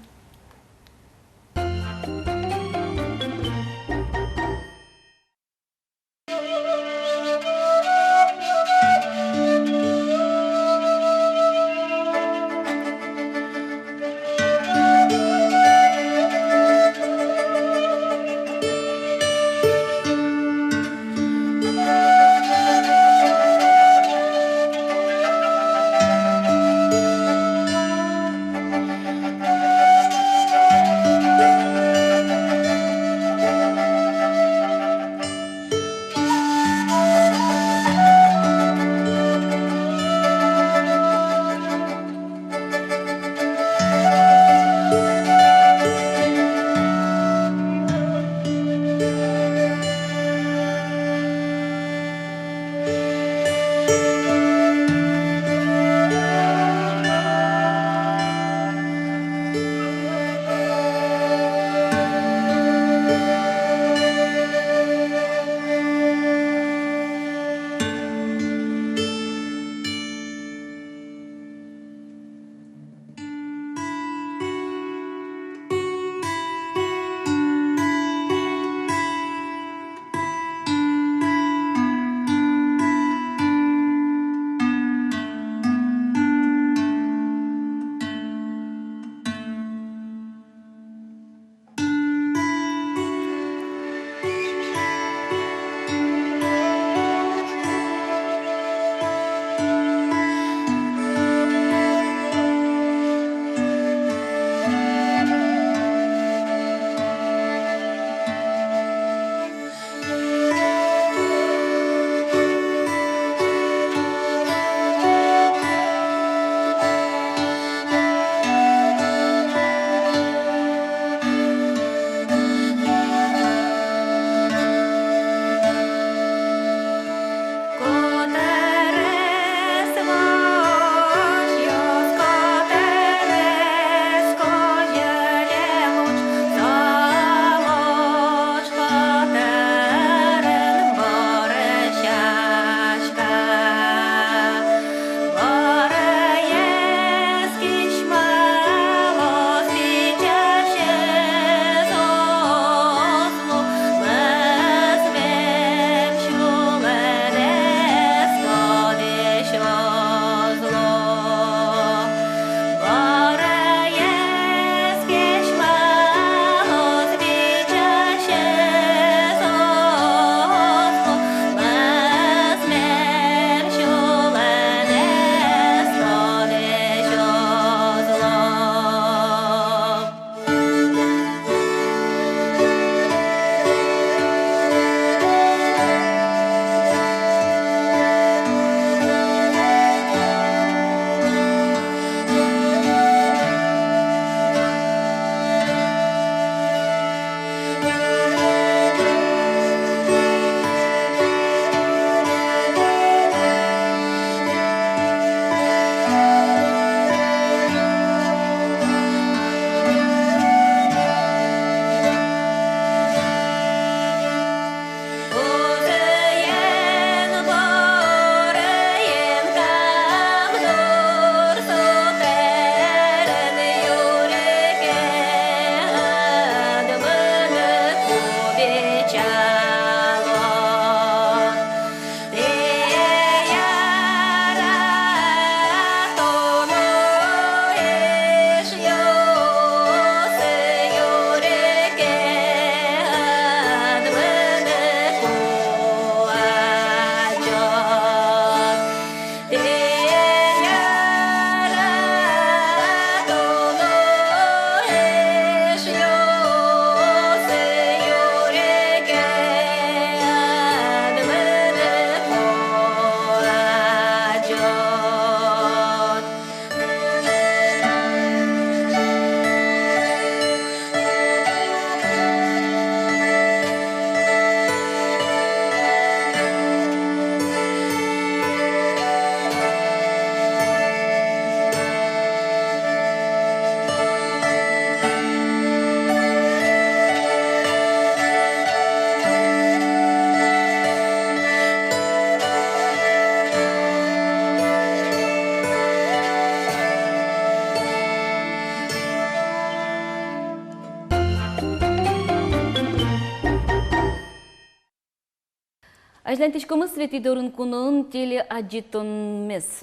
Азьланьтӥськомы «Светӥ дорын куноын» телеадӟытонмес.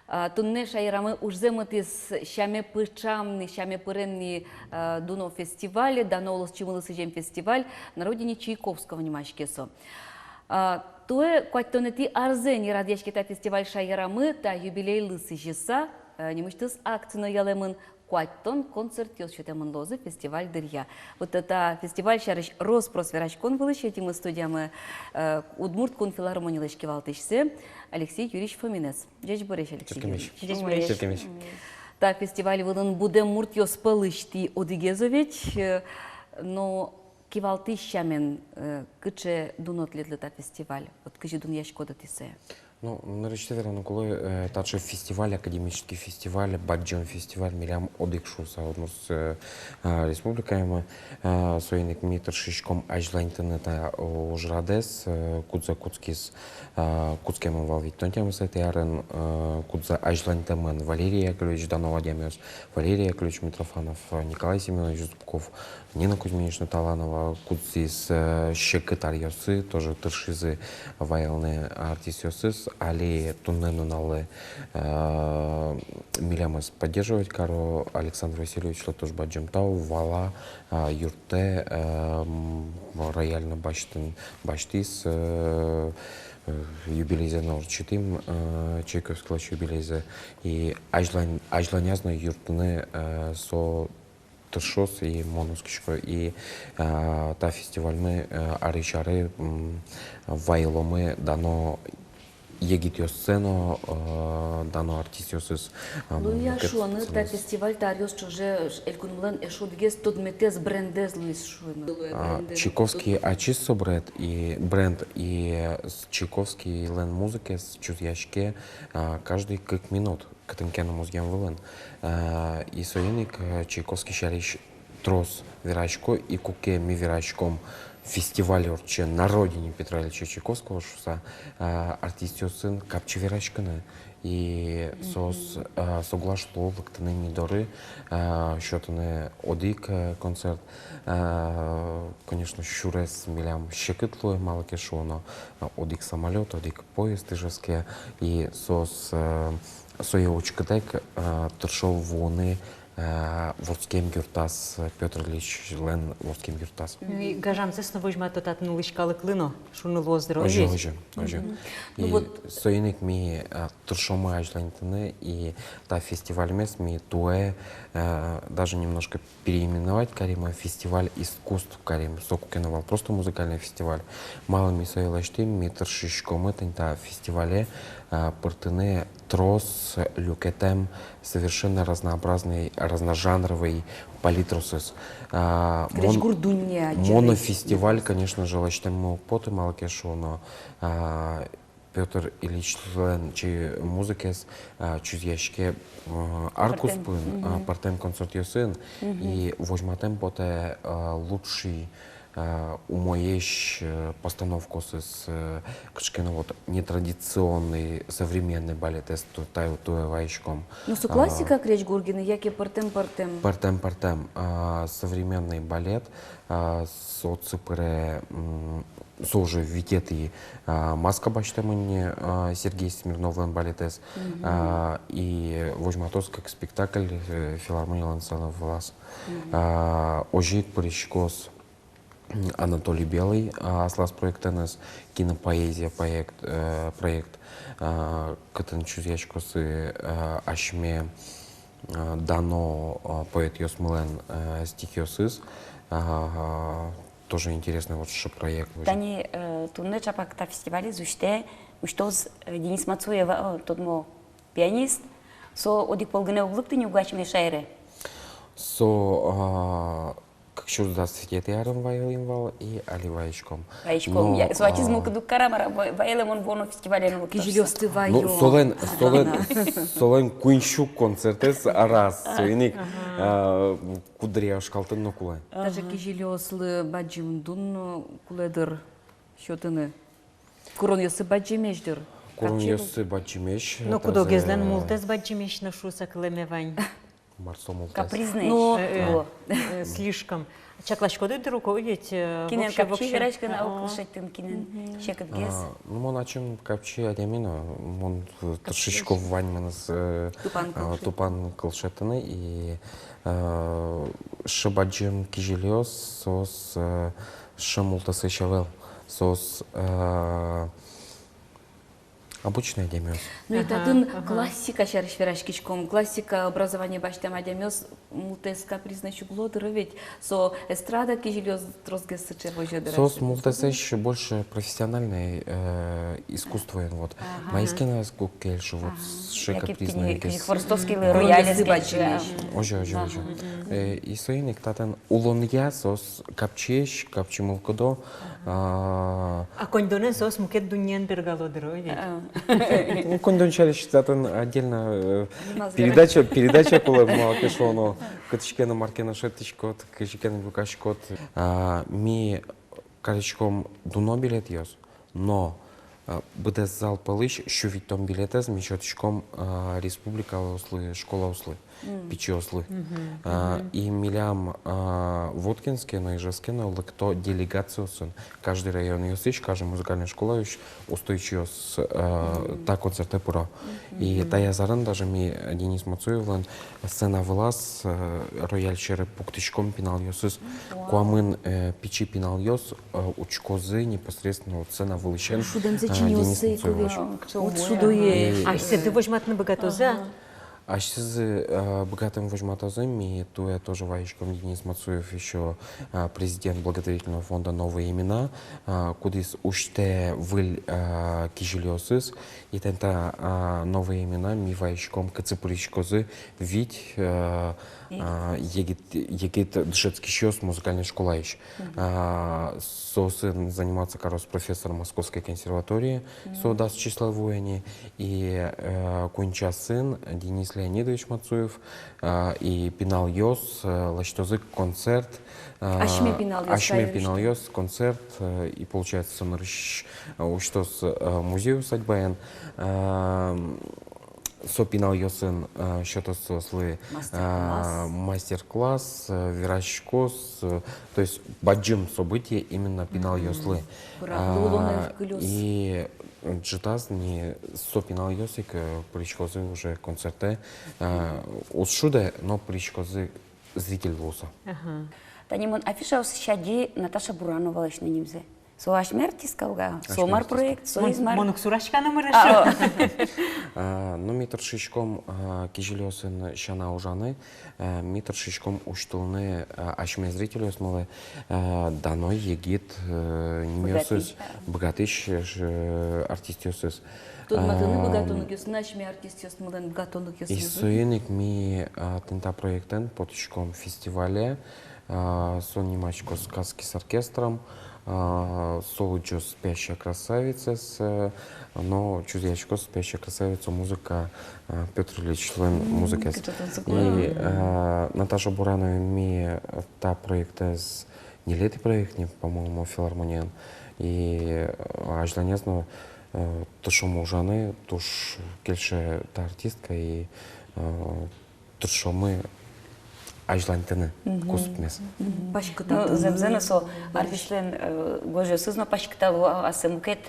А, туннэ шаерамы ужзэ мытӥз сяме пыӵам ни, сяме пырем ни, а, дуно фестиваль, дано улосчимылы сӥзем фестиваль, «На родине Чайковского» нимаське со. А, туэ куатьтонэтӥ арзэ ини радъяське та фестиваль шаерамы, та юбилейлы сӥзьыса, а, нимысьтыз акци но ялэмын, куатьтон концертъёс сётэмын луозы фестиваль дыръя. Вот та фестиваль сярысь рос-прос вераськон вылысь ӧтимы студиямы, э, Удмурт кун филармонилэсь кивалтӥсьсэ Алексей Юрьевич Фоминэз. Ӟечбуресь, Алексей Юрьевич. Ӟечбуресь. Та фестиваль вылын будэм муртъёс пӧлысь тӥ одӥгез ведь, э, но кивалтӥсь сямен, э, кыӵе дуно тӥледлы та фестиваль, вот кызьы дунъяськоды тӥ сое? Ну, нырысьсэ вераны кулэ, э, таӵе фестиваль, академический фестиваль, бадӟым фестиваль милям одӥг шуыса Удмурт, э, а, Республикаямы, э, соин ик ми тыршиськом азьланьтыны та, о, ужрадэз, э, кудзэ кутскиз, э, кутскемын вал витьтон тямысэтӥ арын, э, кудзэ азьланьтэмын Валерий Яковлевич, дано адямиос, Валерий Яковлевич Митрофанов, э, Николай Семёнович Зубков, Нина Кузьминична Таланова, кудӥз, э, секыт аръёсы тоже тыршизы вайылыны артистъёсыз. Али туннэ нуналлы, э, милемыз поддерживать каро. Александр Васильевичлы тоже бадӟым тау, вала, э, юрттэ, э, м, рояль но басьтын, басьтӥз, э, э, юбилейзэ но ортчытӥм, э, Чайковскийлэсь юбилейзэ. И азьлань-, азьланяз но юрттыны, э, со тыршоз, и мон оскисько, и, а, та фестивальмы, а, арысь аре, м, вайыломы дано егитъёссэ но, а, дано артистъёсыз, а, луэ-а мукет шуыны, та сценаез. Фестиваль та аръёс ӵоже элькунмылэн эшшо одӥгез тодметэз, брендэз луиз шуыны? А, Чайковский ачиз со бренд, и бренд, и с-, Чайковскийлэн музыкаез чузъяське, а, каждый кык минут кытын ке но музъем вылын. Э, и соин ик, э, Чайковский сярысь трос верасько, и куке ми вераськом, фестиваль ортче «На родине Петра Ильича Чайковского» шуыса, э, артистъёсын капчи вераськыны. И соос, э, соглаш луо лыктыны ми доры, э, сётыны одӥг, э, концерт. Э, конечно, сюрес милям секыт луэ, малы ке шуоно, э, одӥг самолёт, одӥг поезд Ижевске, и соос, э, сое учкытэк, э, тыршо вуыны, э, вордскем юртаз, Пётр Ильичлэн вордскем юртаз. Ну и гажамзэс но возьмато татын улӥсь калыклы но, шуыны луоз дыр, озьы, озьы, озьы. Мгм. И ну вот соин ик ми, э, тыршомы азьланьтыны, и та фестивальмес ми туэ, э, даже немножко переименовать каримы, фестиваль искусств каримы. Соку ке но вал просто музыкальный фестиваль. Малы ми сое лэсьтӥм, ми тыршиськомы тӥни та фестивале, а, пыртыны трос люкетэм, совершенно разнообразный, разножанровый палитросыз. А, мон-, крезьгур дунне адӟеме. Монофестиваль, конечно же, лэсьтэммы уг поты, малы ке шуоно, а, Пётр Ильичлэн чай-, музыкаез, а, чузъяське, а, ар куспын, а, пӧртэм концертъёсын, и возьматэм потэ, а, лучший, а, умоесь, э, постановкаосыз, э, кыӵе ке но вот нетрадиционный, современный балетэз ту-, та-, туэ вайиськом. Ну, со классика, а, крезьгур гинэ, яке пӧртэм, пӧртэм? Пӧртэм, пӧртэм. А, современный балет, а, со отчы пыре, м, со уже витетӥ, а, «Маска» басьтэмын ни, а, Сергей Смирновлэн балетэз. Мгм. А, и возьматоз кык спектакль, э, филармонилэн сцена вылаз. Мгм. А, озьы ик пыриськоз, м, Анатолий Белый, а, аслаз проектэныз, «Кинопоэзия» проект, э, проект, а, кытын чузъяськозы, э, асьме, э, дано, э, поэтъёсмылэн, э, стихъёсыз. А, тоже интересный вот сыӵе проект. Тани, э, туннэ чапак та фестивальез усьтэ, усьтоз, э, Денис Мацуев, э, тодмо пианист. Со одӥг пол гинэ уг лыкты ни уго асьме шаере. Со, а, кык сюрс дас витетӥ арын вайылӥм вал, и али вайиськом. Вайиськом. Но, я, со ачиз, а, мылкыд уг кара, мар-а, вай-, вайылэ мон вуоно фестивале но лыктоз. Кизилиосты вайо. Ну, солэн, солэн, солэн куинь сю концертэз араз, соин ик, а, куддыръя ошкалтыны но кулэ. Даже кизилиослы бадӟым дун но кулэ дыр сётыны. Куронъёссы бадӟымесь дыр. Куронъёссы бадӟымесь. Но кудогезлэн мултэс бадӟымесь но шуыса кылэме вань. Мар со мултэс? Капризный. Ну, э, э, слишком. Чакласькоды дыр ук, о, ведь, э, кинэн вообще, капчи вообще вераськыны, а, уг шедьтӥд, кинэн секытгес. А, ну, мон ачим капчи адями но, мон, э, тыршисько ваньмыныз, э, тупан кыл шедьтыны. Тупан кыл шедьтыны, и, э, шы бадӟым кизилиос, соос, э, шы мултэсысь ӧвӧл, соос, э, обычной адямиос. Ну и татын, ага, классика сярысь вераськиськом, классика образование басьтэм адямиос мултэс капризной уг луо дыр ведь, со эстрада кизилиос тросгес сыӵе возё дыр. Соос мултэсысь больше профессиональной, э, искусствоен вот. Ага. Маиз ке но ӧз кельшы вот сыӵе капризной. Яке капризной кизилиос. Хворостовский рояль. Озьы, озьы, озьы. Ага. Э, и соин ик татын улонъя соос капчиесь, капчи мылкыдо. А, а коньдонэн соос мукет дуннеен бергало дыр ведь. А. Ну, коньдон сярысь татын отдельно, э, передача, передача кулэ, малы ке шуоно, кытысь ке но мар ке но шедьтӥськод, кызьы ке но люкаськод. А, ми кариськом дуно билетъёс, но, а, быдэс зал пӧлысь сю витьтон билетэз ми сётӥськом, а, республикалыослы, школаослы, пичиослы. А, и милям, а, Воткинске но, Ижевске но лыкто делегациосын. Каждый районъёсысь, каждый музыкальной школаысь устойчиос, а, та концертэ пыро. И таяз арын даже ми Денис Мацуевлэн сцена вылаз, а, рояль сьӧры пуктӥськом пиналъёсыз. Вау. Куамын, э, пичи пиналъёс, э, учкозы непосредственно вот сцена вылысен, шудэмзэ, а, чиньыоссы, Денис Мацуевлэсь. Куе, вот шудо. И асьсэды возьматыны быгатозы-а? Ага. Асьсэзы, э, быгатыны возьматозы, ми туэ тоже вазиськом, Денис Мацуев ещё, э, президент благотворительного фонда «Новые имена», э, кудӥз усьтэ выль, э, кизилиосыз, и тани та, э, «Новые имена» ми вазиськом, кытчы пыриськозы вить, э, э, егит, егит дышетскисьёс музыкальной школаысь. А, соосын заниматься кароз профессор Московской консерватории, со дас число вуэ ни, и, э, куинь часын Денис Леонидович Мацуев, а, и пиналъёс, э, лэсьтозы концерт, а, асьме пиналъёс, асьме пиналъёс, концерт, э, и получается, со нырысь, э, усьтоз, э, музей-усадьбаын, э, со пиналъёсын, э, сётоз соослы, э, мастер-класс, э, вераськоз, э, то есть бадӟым событие именно пиналъёслы. Мгм. Пыраклы улонэ кылёз. И ӝытаз ни со пиналъёс ик, э, пыриськозы уже концертэ, э, уз шудэ, но пыриськозы зритель луыса. Ага. Тани мон афишаосысь адӟи Наташа Бурановалэсь но нимзэ. Со асьме артистка уга, со мар проект, со из мар. Мон уг сураськы номыр эшшо. А, ну, ми тыршиськом, а, кизилиосын сяна ужаны, а, ми тыршиськом усьтылыны, а, асьме зрительёсмылы, а, дано егит, э, нимъёсыз, быгатӥсь, э, артистъёсыз. Тодматыны быгатонлыкъёсыныз, асьме артистъёсмылэн быгатонлыкъёсыныз. И соин ик ми, а, тӥни та проектэн потӥськом фестивале, а, со нимаськоз «Сказки с оркестром», а, со лыдӟоз «Спящая красавица», с, э, но чузъяськоз «Спящая красавица» музыка, а, Пётр Ильичлэн музыкаез. Мгм, кыӵе тон соку. И, а, Наташа Бурановаен ми та проектэз ньылетӥ проект ни, по-моему, филармониен. И, э, азьланяз но, э, тыршом ужаны, туж кельше та артистка, и, э, тыршомы азьлантыны куспмес. Мгм. Паськытатыны. Ну, зэмзэ но, со артистлэн, э, гожъёсыз но паськытало, а, ассэ мукет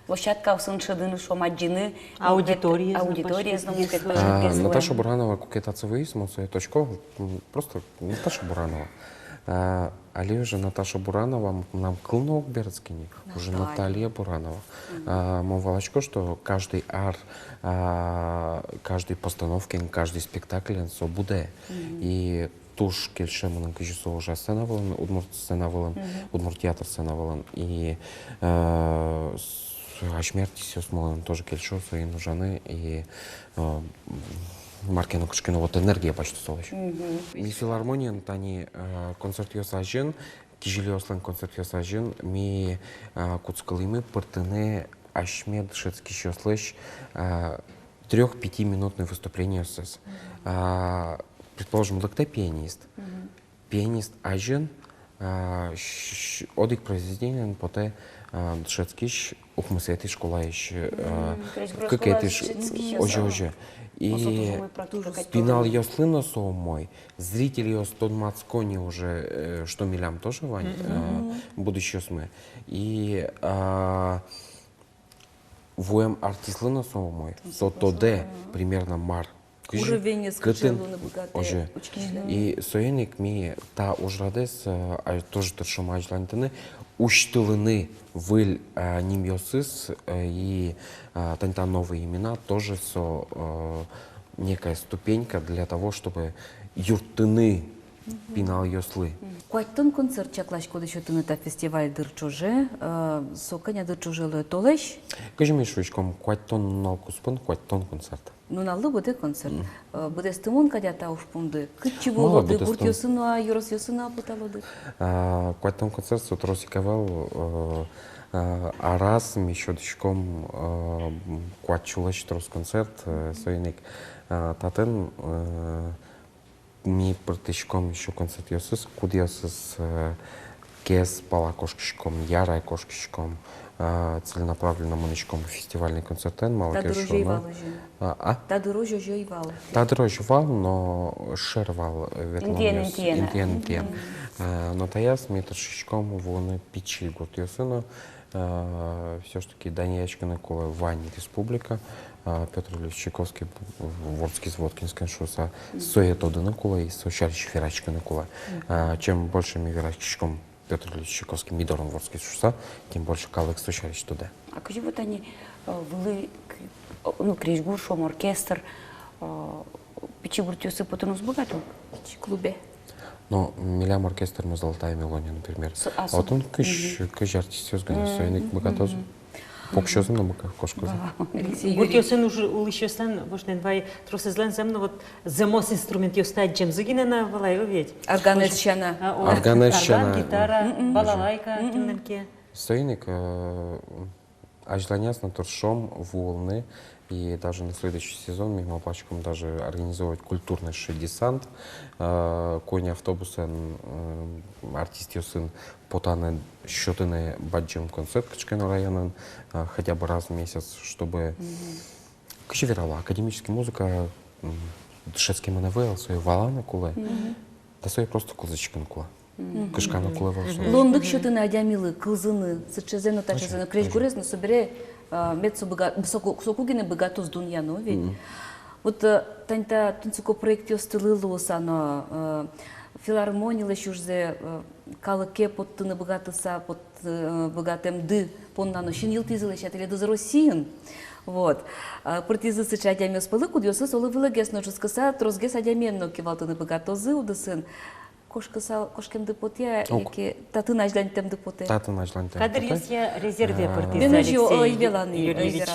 площадкаосын шӧдыны, шуом, адӟыны, аудиториез но, аудиториез но мукет паськытгес луэ. А, Наташа Буранова куке татчы вуиз, мон сое тодӥсько, м, просто Наташа Буранова. А, али уже Наташа Буранова, м, мынам кыл но уг берытскы ни, уже Наталья Буранова. Мгм. А, мон валасько, что каждый ар, а, каждый постановкаен, каждый спектаклен со будэ. Мгм. И туж кельше мыным, кызьы со ужа сцена вылын, удмурт сцена вылын, удмурт театр сцена вылын. И, э, с-, асьме артистъёсмылэн тоже кельше соин ужаны, и, э, мар ке но, кыӵе ке но вот энергия басьтэ солэсь. Мгм. Ми филармониын тани, э, концертъёс азьын, кизилиослэн концертъёс азьын ми, э, кутскылӥмы пыртыны асьме дышетскисьёслэсь, э, трёх-пятиминутной выступлениоссэс. Мгм. А, предположим, лыктэ пианист. Мгм. Пианист азьын, А, щ-, щ-, одӥг произведениен потэ, а, дышетскись укмысэтӥ школаысь, а, кыкетӥ ш-, озьы, озьы. И пиналъёслы но со умой, зрительёс тодматско ни уже, э, что милям тоже вань, а, будущиосмы. И, а, вуэм артистлы но со умой, со тодэ примерно мар, кызьы, уровенез кытын, кыӵе луыны быгатэ, озьы. И соин ик ми та ужрадэз, э, а, тоже тыршом азьланьтыны, усьтылыны выль, э, нимъёсыз, э, и, э, тани та новые имена тоже со, э, некая ступенька для того, чтобы юрттыны пиналъёслы. Куатьтон концерт чакласькоды сётыны та фестиваль дыр ӵоже, э, со кӧня дыр ӵоже луэ, толэзь? Кызьы ми шуиськом, куатьтон нунал куспын куатьтон концерт. Нуналлы быдэ концерт. Э, быдэстымон кадь-а та ужпумды? Кытчы вуылоды, гуртъёсы но-а, ёросъёсы но-а поталоды? А, куатьтон концерт со трос ик ӧвӧл, э, э, араз ми сётӥськом, э, м, куать сюлэсь трос концерт, э, соин ик, э, татын, э, ми пыртӥськом ещё концертъёсыз, кудъёсыз, э, Кез пала кошкиськом, Ярае кошкиськом, э, целенаправленно мынӥськом фестивальный концертэн, малы ке шуоно. Та дырозь ӧй вал, озьы? А, а? Та дырозь озьы ӧй вал. Та дырозь вал, но шер вал, э, ветлонъёс. Интыен, интыен. Интыен, интыен. Э, но таяз ми тыршиськом вуыны пичи гуртъёсы но, э, всё ж таки данъяськыны кулэ вань республика, э, Пётр Ильич Чайковский вордскиз Воткинскын шуыса, сое тодыны кулэ и со сярысь вераськыны кулэ. Э, чем больше ми вераськиськом Пётр Ильич Чайковский ми дорын вордскиз шуыса, тем больше калык со сярысь тодэ. А кызьы вот ини, э, вылӥ к-, э, ну, крезьгур, шуом, оркестр, э, пичи гуртъёсы потыны уз быгаты? Пичи клубе. Но милям оркестрмы «Золотая мелодия», например. С-, а со- Отын кызь, кызь артистъёс гинэ, соин ик быгатозы. Покчиосын но быгатозы кошкыны. Алексей Юрьевич. Гуртъёсын уж-, улӥсьёслэн, вошнен вай, тросэзлэн зэм но вот зэмос инструментъёсты адӟемзы гинэ на вал ай, о ведь. Органэз сяна. А, о, органэз сяна. Орган, гитара, балалайка, кинлэн ке. Соин ик, э, азьланяз но тыршом вуылыны, и даже на следующий сезон ми малпаськом даже организовать культурный десант, э, куинь автобусэн, э, артистъёсын потаны, сётыны бадӟым концерт кыӵе ке но районын, э, хотя бы раз в месяц, чтобы, кызьы верало, академический музыка, м, дышетскемын ӧвӧл, сое валаны кулэ. Да сое просто кылзӥськыны кулэ. Кышканы кулэ вал со. Луонлык сётыны адямилы кылзыны сыӵезэ но, таӵезэ но, крезьгурез но, собере, а, мед со быга-, соку, соку гинэ быгатоз дунъяны ведь. Вот, э, тани та тунсыко проектъёстылы луыса но, э, филармонилэсь ужзэ, э, калыке поттыны быгатыса, пот-, э, быгатэмды понна но синйылтӥзы, лэся, тӥледыз Россиын. Вот. А, пыртӥзы сыӵе адямиос пӧлы, кудъёсыз оло вылэгес но ӝутскыса, тросгес адямиен но кивалтыны быгатозы удысын. Кошкысал, кошкемды потэ-а, яке татын азьланьтэмды потэ? Татын азьланьтэмды потэ. Кадръёсъя резерве пыртӥзы, Алексей Юрьевич.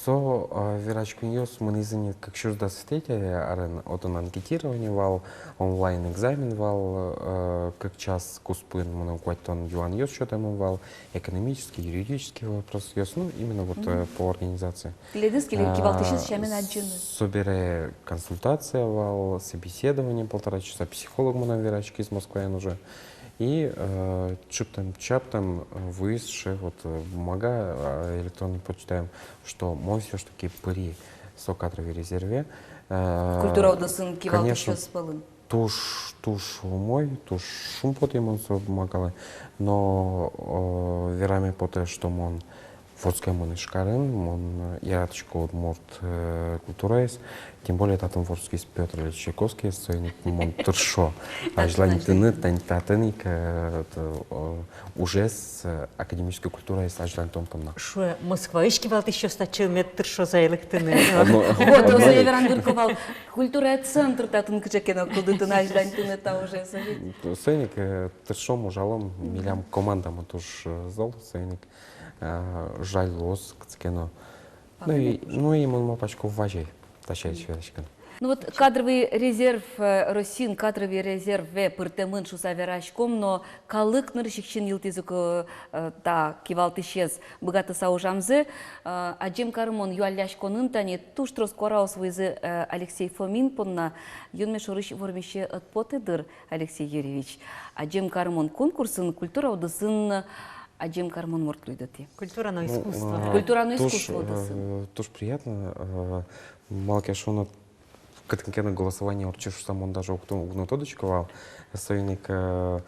Со, а, вераськонъёс мынӥзы ни кык сюрс дас витетӥ арын, отын анкетирование вал, онлайн экзамен вал, э, кык час куспын мыным куатьтон юанъёс сётэмын вал, экономический, юридический вопросъёс, ну, именно вот, э, по организации. Тӥледыз ке-, кивалтӥсез сямен адӟыны. Собере консультация вал, собеседование полтора часа, психолог мынам вераськиз Москваын уже. И, э, чыптэм-чаптэм, э, вуиз сыӵе вот, э, бумага, э, электронный почтаен, что мон всё ж таки пыри со кадровый резерве. Э, культура удысын кивалтӥсьёс пӧлын. Туж, туж умой, туж шумпотӥ мон со бумагалы. Но, э, вераме потэ, что мон вордскемын Ижкарын, мон, э, яратӥсько удмурт, э, культураез, тем более татын вордскиз Пётр Ильич Чайковский, соин ик мон тыршо азьланьтыны тани татын ик, э, это, э, ужез, э, академической культураез азьланьтон понна. Шуэ, Москваысь кивалтӥсьёс татчы мед тыршозы ай лыктыны. Вот, озьы веран дыр ке вал, культура центр татын кыӵе ке но кылдытыны, азьланьтыны та ужез. Соин ик, э, тыршом, ужалом, милям командамы туж, э, зол, соин ик, э, жаль луоз кытчы ке но. Ну и, ну и мон малпасько, вазь ай та сярысь вераськыны. Ну вот, кадровый резерв, э, Россиын кадровый резерве пыртэмын шуыса вераськом, но калык нырысь ик синйылтӥз ук, э, та кивалтӥсез быгатыса ужамзэ. Э, адӟем карымон, юалляськонын тани туж трос куараос вуизы, э, Алексей Фомин понна. Юнме шорысь вормисе ӧд поты, дыр, Алексей Юрьевич. Адӟем карымон конкурсын, культура удысын адӟем карымон мурт луиды тӥ. Культура но искусство. Ну, э, культура но искусство удысын. Туж, э, туж приятно, э, малы ке шуоно, кытын ке но голосование ортче шуыса мон даже уг но, уг но тодӥськы вал. Соин ик, э,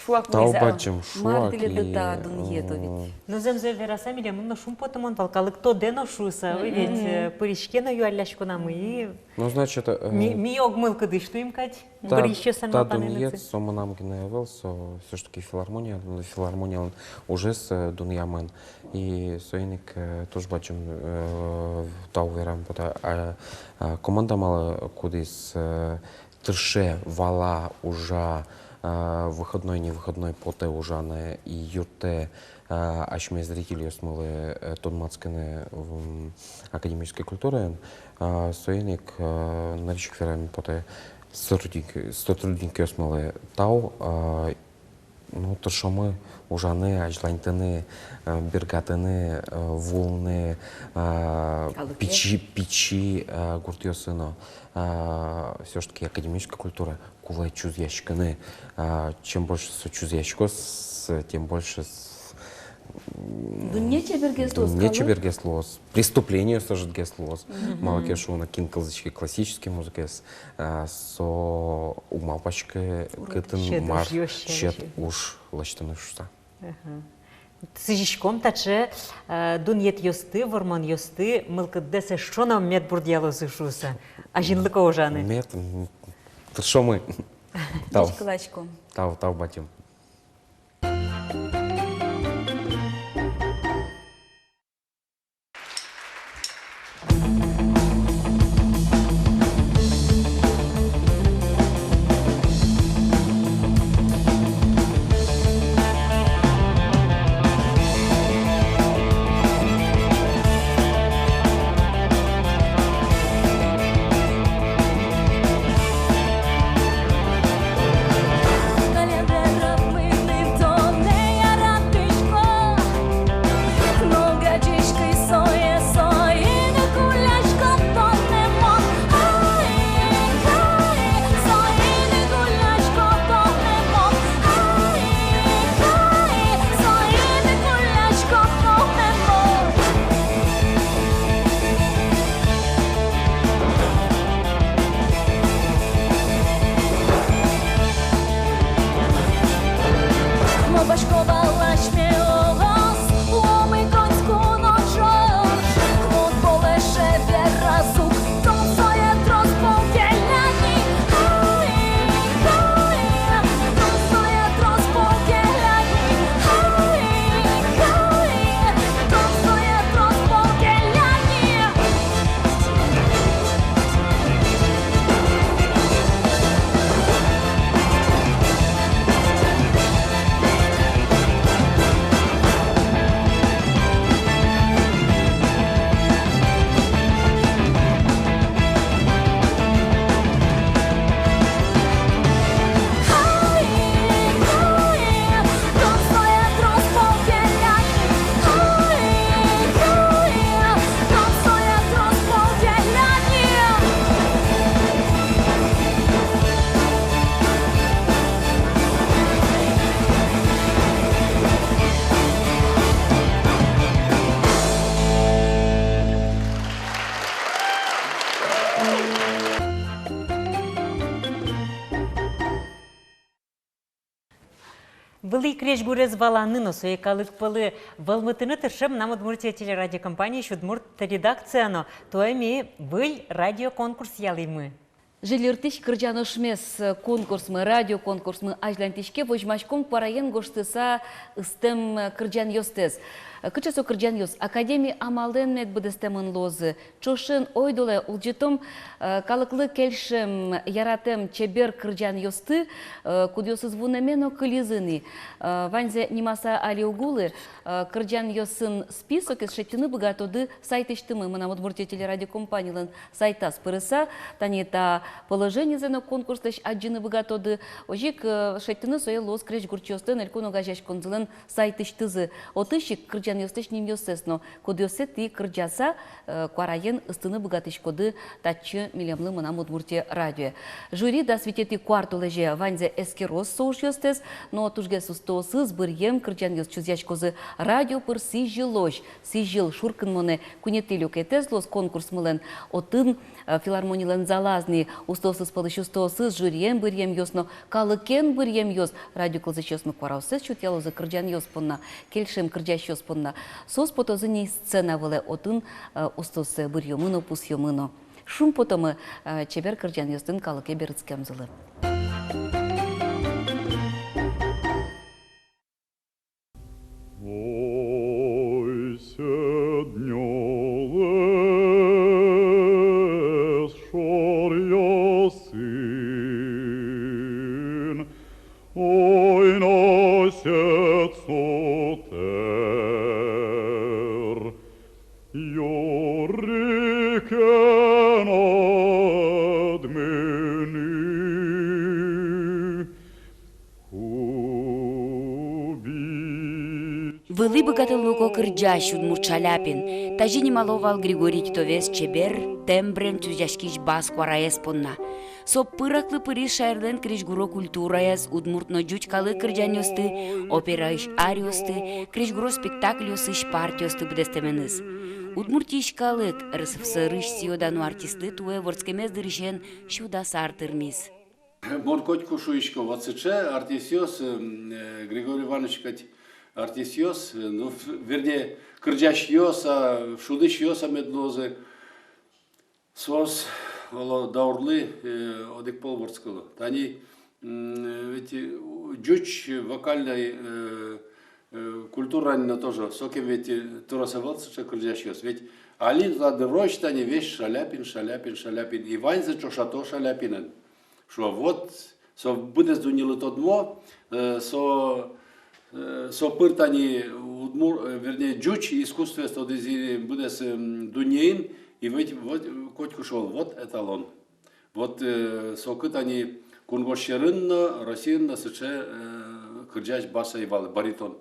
шуак, тау бадӟым, шуак. Мар тӥледлы та дунъет, э, ведь. Но зэмзэ вераса, милемын но шумпотымон вал, калык тодэ но шуыса, ой, ведь, э, пыриське но юалляськонамы и... Ну, значит, э, ми, ми ог мылкыдысь луим кадь. Та, та дунъет, со мынам гинэ ӧвӧл, со всё ж таки филармония, филармониялэн ужез, э, дунъямын. И соин ик, э, туж бадӟым, э, тау верам потэ, а, а, командамылы, кудӥз, э, тырше, вала, ужа, э, выходной, не выходной потэ ужаны и юрттэ, э, асьме зрительёсмылы, э, тодматскыны, м, академической культураен. А, соин ик, э, нырысь ик вераме потэ сотрудник-, сотрудникъёсмылы тау, э, ну, тыршомы ужаны, азьланьтыны, э, бергатыны, э, вуылыны, э, пичи, пичи, э, гуртъёсы но, э, всё ж таки академическая культура, кулэ чузъяськыны, э, чем больше со чузъяськоз, тем больше с-, дунне чебергес луоз, дунне чебергес луоз, преступлениос ӧжытгес луоз. Мгм. Малы ке шуоно, кин кылзӥське классической музыкаез, а, со уг малпаськы, кытын мар сьӧд уж лэсьтыны шуыса. Ага. Сӥзиськом таӵе, э, дунъетъёсты, вормонъёсты, мылкыддэс эшшо но мед бурдъялозы шуыса. Азинлыко ужаны. Мед, м, тыршомы. Тау. Тау, тау бадӟым. Вылӥ крезьгурез валаны но сое калык пӧлы вӧлмытыны тырше «Мынам Удмуртие» телерадиокомпаниысь удмурт редакция но. Туэ ми выль радиоконкурс ялӥмы. «Жильыртӥсь кырӟан ошмес» конкурсмы, радиоконкурсмы азьланьтӥське. Возьмаськом куараен гожтыса ыстэм кырӟанъёстэс. Кыӵе со кырӟанъёс? Академи амалэн мед быдэстэмын луозы. Ӵошен ойдолэ улӟытом, э, калыклы кельшем, яратэм, чебер кырӟанъёсты, э, кудъёсыз вунэме но кылизы ни. Э, ваньзэ нимаса али уг улы, э, кырӟанъёсын списокез шедьтыны быгатоды сайтысьтымы, «Мынам Удмуртие» телерадиокомпанилэн сайтаз пырыса, тани та положенизэ но конкурслэсь адӟыны быгатоды. Озьы ик, э, шедьтыны сое луоз крезьгурчиослэн элькун огазеяськонзылэн сайтысьтызы. Отысь ик кырӟанъёслэсь нимъёссэс но, кудъёссэ тӥ кырӟаса, э, куараен ыстыны быгатӥськоды татчы милемлы, «Мынам Удмуртие» радиое. Жюри дас витетӥ куартолэзе ваньзэ эскероз со ужъёстэс, но тужгес устоосыз быръем кырӟанъёс чузъяськозы радио пыр сӥзьылозь. Сӥзьыл шуркынмонэ куинетӥ люкетэз луоз конкурсмылэн. Отын, э, филармонилэн залаз ни устоосыз пӧлысь устоосыз, жюриен быръемъёс но калыкен быръемъёс. Радио кылзӥсьёс но куараоссэс сётъялозы кырӟанъёс понна, кельшем кырӟасьёс понна. Соос потозы ни сцена вылэ, отын, э, устооссэ быръёмы но, пусъёмы но. Шумпотомы, э, чебер кырӟанъёслэн калыке берытскемзылы. Ойсэд нюлэс шоръёсын, ойнасьсэ сотэр, юри ке но ӧд мыны. Вылӥ быгатонлыко кырӟась удмурт Шаляпин. Тазьы нимало вал Григорий Титовез чебер, тембрен чузъяськись бас куараез понна. Со пыраклы пыриз шаерлэн крезьгуро культураез, удмурт но ӟуч калык кырӟанъёсты, операысь ариосты, крезьгуро спектакльёсысь партиосты быдэстэменыз. Удмуртиысь калык, РСФСР-ысь сӥё-дано артистлы туэ вордскемез дырысен сю дас ар тырмиз. Мон котьку шуисько, вот сыӵе артистъёс, м, э, Григорий Иванович кадь артистъёс, э, ну, ф-, вернее, кырӟасьёс-а, шудӥсьёс-а мед луозы, соос, оло, даурлы, э, одӥг пол вордскыло. Тани, м, ведь, э, ӟуч вокальной, э, э, культураын но тоже, сокем ведь, э, трос ӧвӧл сыӵе кырӟасьёс. Ведь али та дырозь тани весь Шаляпин, Шаляпин, Шаляпин. И ваньзы ӵошато Шаляпинэн. Шуо, вот, со быдэс дуннелы тодмо, э, со, э, со пыр тани удмур-, э, вернее, ӟуч искусствоез тодӥз ини быдэс, м, дуннеын, и ведь, вот, котьку шуо, вот эталон. Вот, э, соку тани кунгож сьӧрын но, Россиын но сыӵе, э, кырӟась бас ӧй вал, баритон.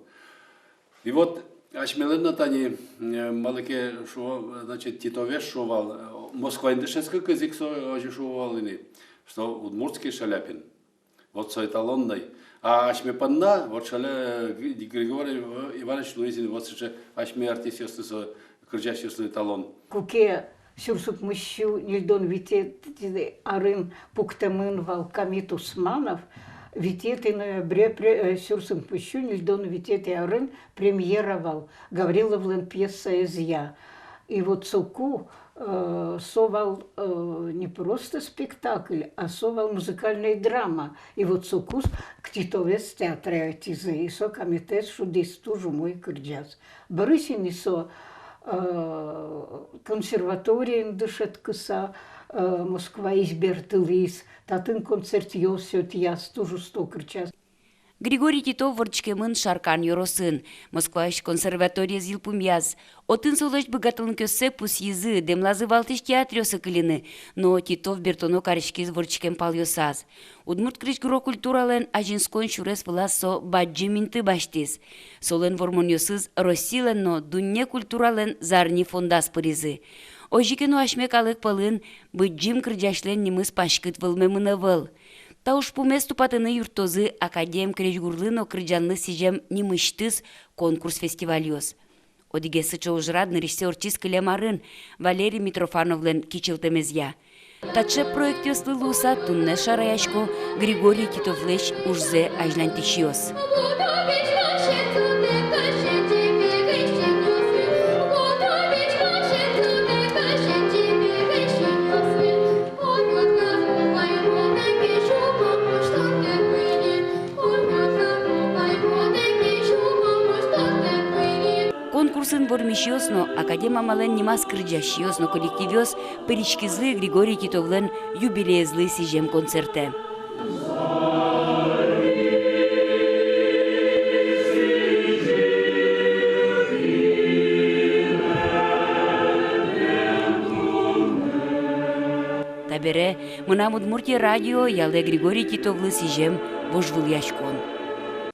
И вот асьмелэн но тани, э, малы ке шуо, значит, Титовез шуо вал, э, Москваын дышетскыкуз ик со озьы шуо вал ини, что удмуртский Шаляпин. Вот со эталонной. А асьме понна, вот Шаля-, э, Гри-, Григорий Иванович луиз ини вот сыӵе асьме артистъёслы, со кырӟасьёслы эталон. Куке сюрс укмыс сю ньыльдон витетӥ арын пуктэмын вал Камит Усманов, витетӥ ноябре пре-, э, сюрс укмыс сю ньыльдон витетӥ арын премьера вал Гавриловлэн пьесаезъя. И вот соку, э, со вал, э, не просто спектакль, а со вал музыкальная драма. И вот соку с-, к Титовез театре ӧтизы, и со Камитэз шудӥз, туж умой кырӟаз. Бӧрысь ини со, э, консерваториын дышетскыса, э, Москваысь бертылӥз, татын концертъёс сётъяз, туж усто кырӟаз. Григорий Титов вордскемын Шаркан ёросын, Москваысь консерваториез йылпумъяз. Отын солэсь быгатонлыкъёссэ пусйизы, дэмлазы валтӥсь театръёсы кылины, но Титов бертоно кариськиз вордскем палъёсаз. Удмурт крезьгуро культуралэн азинскон сюрес вылаз со бадӟым инты басьтӥз. Солэн вормонъёсыз Россилэн но дунне культуралэн зарни фондаз пыризы. Озьы ке но, асьме калык пӧлын быдӟым кырӟасьлэн нимыз паськыт вӧлмемын ӧвӧл. Та ужпумез тупатыны юрттозы академ крезьгурлы но кырӟанлы сӥзем нимысьтыз конкурс-фестивальёс. Одӥгез сыӵе ужрад нырысьсэ ортчиз кылем арын Валерий Митрофановлэн кичӧлтэмезъя. Таӵе проектъёслы луыса туннэ шараясько Григорий Титовлэсь ужзэ азьланьтӥсьёс. Вормисьёс но, академ амалэн нимаз кырӟасьёс но коллективъёс пыриськизы Григорий Титовлэн юбилеезлы сӥзем концертэ. Табере «Мынам Удмуртие» радио ялэ Григорий Титовлы сӥзем вожвылъяськон.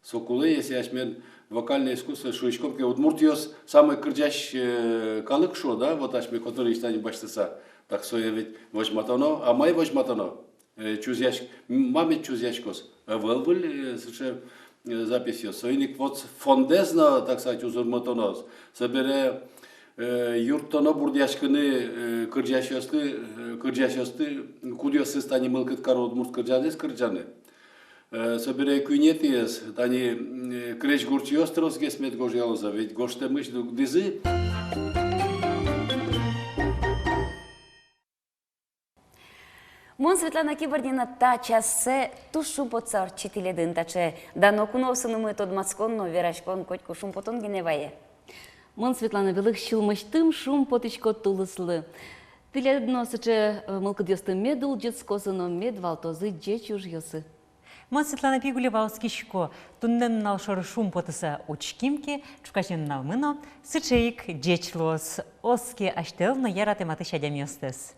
Со кулэ, если асьмелэн вокальное искусство, шуиськом ке, удмуртъёс самой кырӟась, э, калык, шуо, да, вот асьме котырысь тани басьтыса. Так сое ведь возьматоно, а мае возьматоно? Э, чузъясь-, м-, ма мед чузъяськоз? Ӧвӧл выль, э, сыӵе, э, записьёс. Соин ик вот фондэз но, так сказать, узырмытоноз. Собере, э, юрттоно бурдъяськыны, э, кырӟасьёсты, э, кырӟасьёсты, кудъёсыз тани мылкыд каро удмурт кырӟанэз кырӟаны. Э, собере куинетӥез, тани, м, э, крезьгурчиос тросгес мед гожъялозы, ведь гожтэмысь дугдӥзы. Мон, Светлана Кибардина, та чассэ туж шумпотыса ортчи тӥледын. Таӵе дано куноосынымы тодматскон но вераськон котьку шумпотон гинэ вае. Мон, Светлана Белых, сюлмысьтым шумпотӥсько тулыслы. Тӥледлы но сыӵе, э, мылкыдъёсты мед улӟытскозы но мед валтозы ӟеч ужъёсы. Мон, Светлана Пигулева, оскисько, туннэ нунал шоры шумпотыса учким ке, ӵуказе нуналмы но сыӵе ик ӟеч луоз. Оске асьтэлы но яратэматӥсь адямиостэс.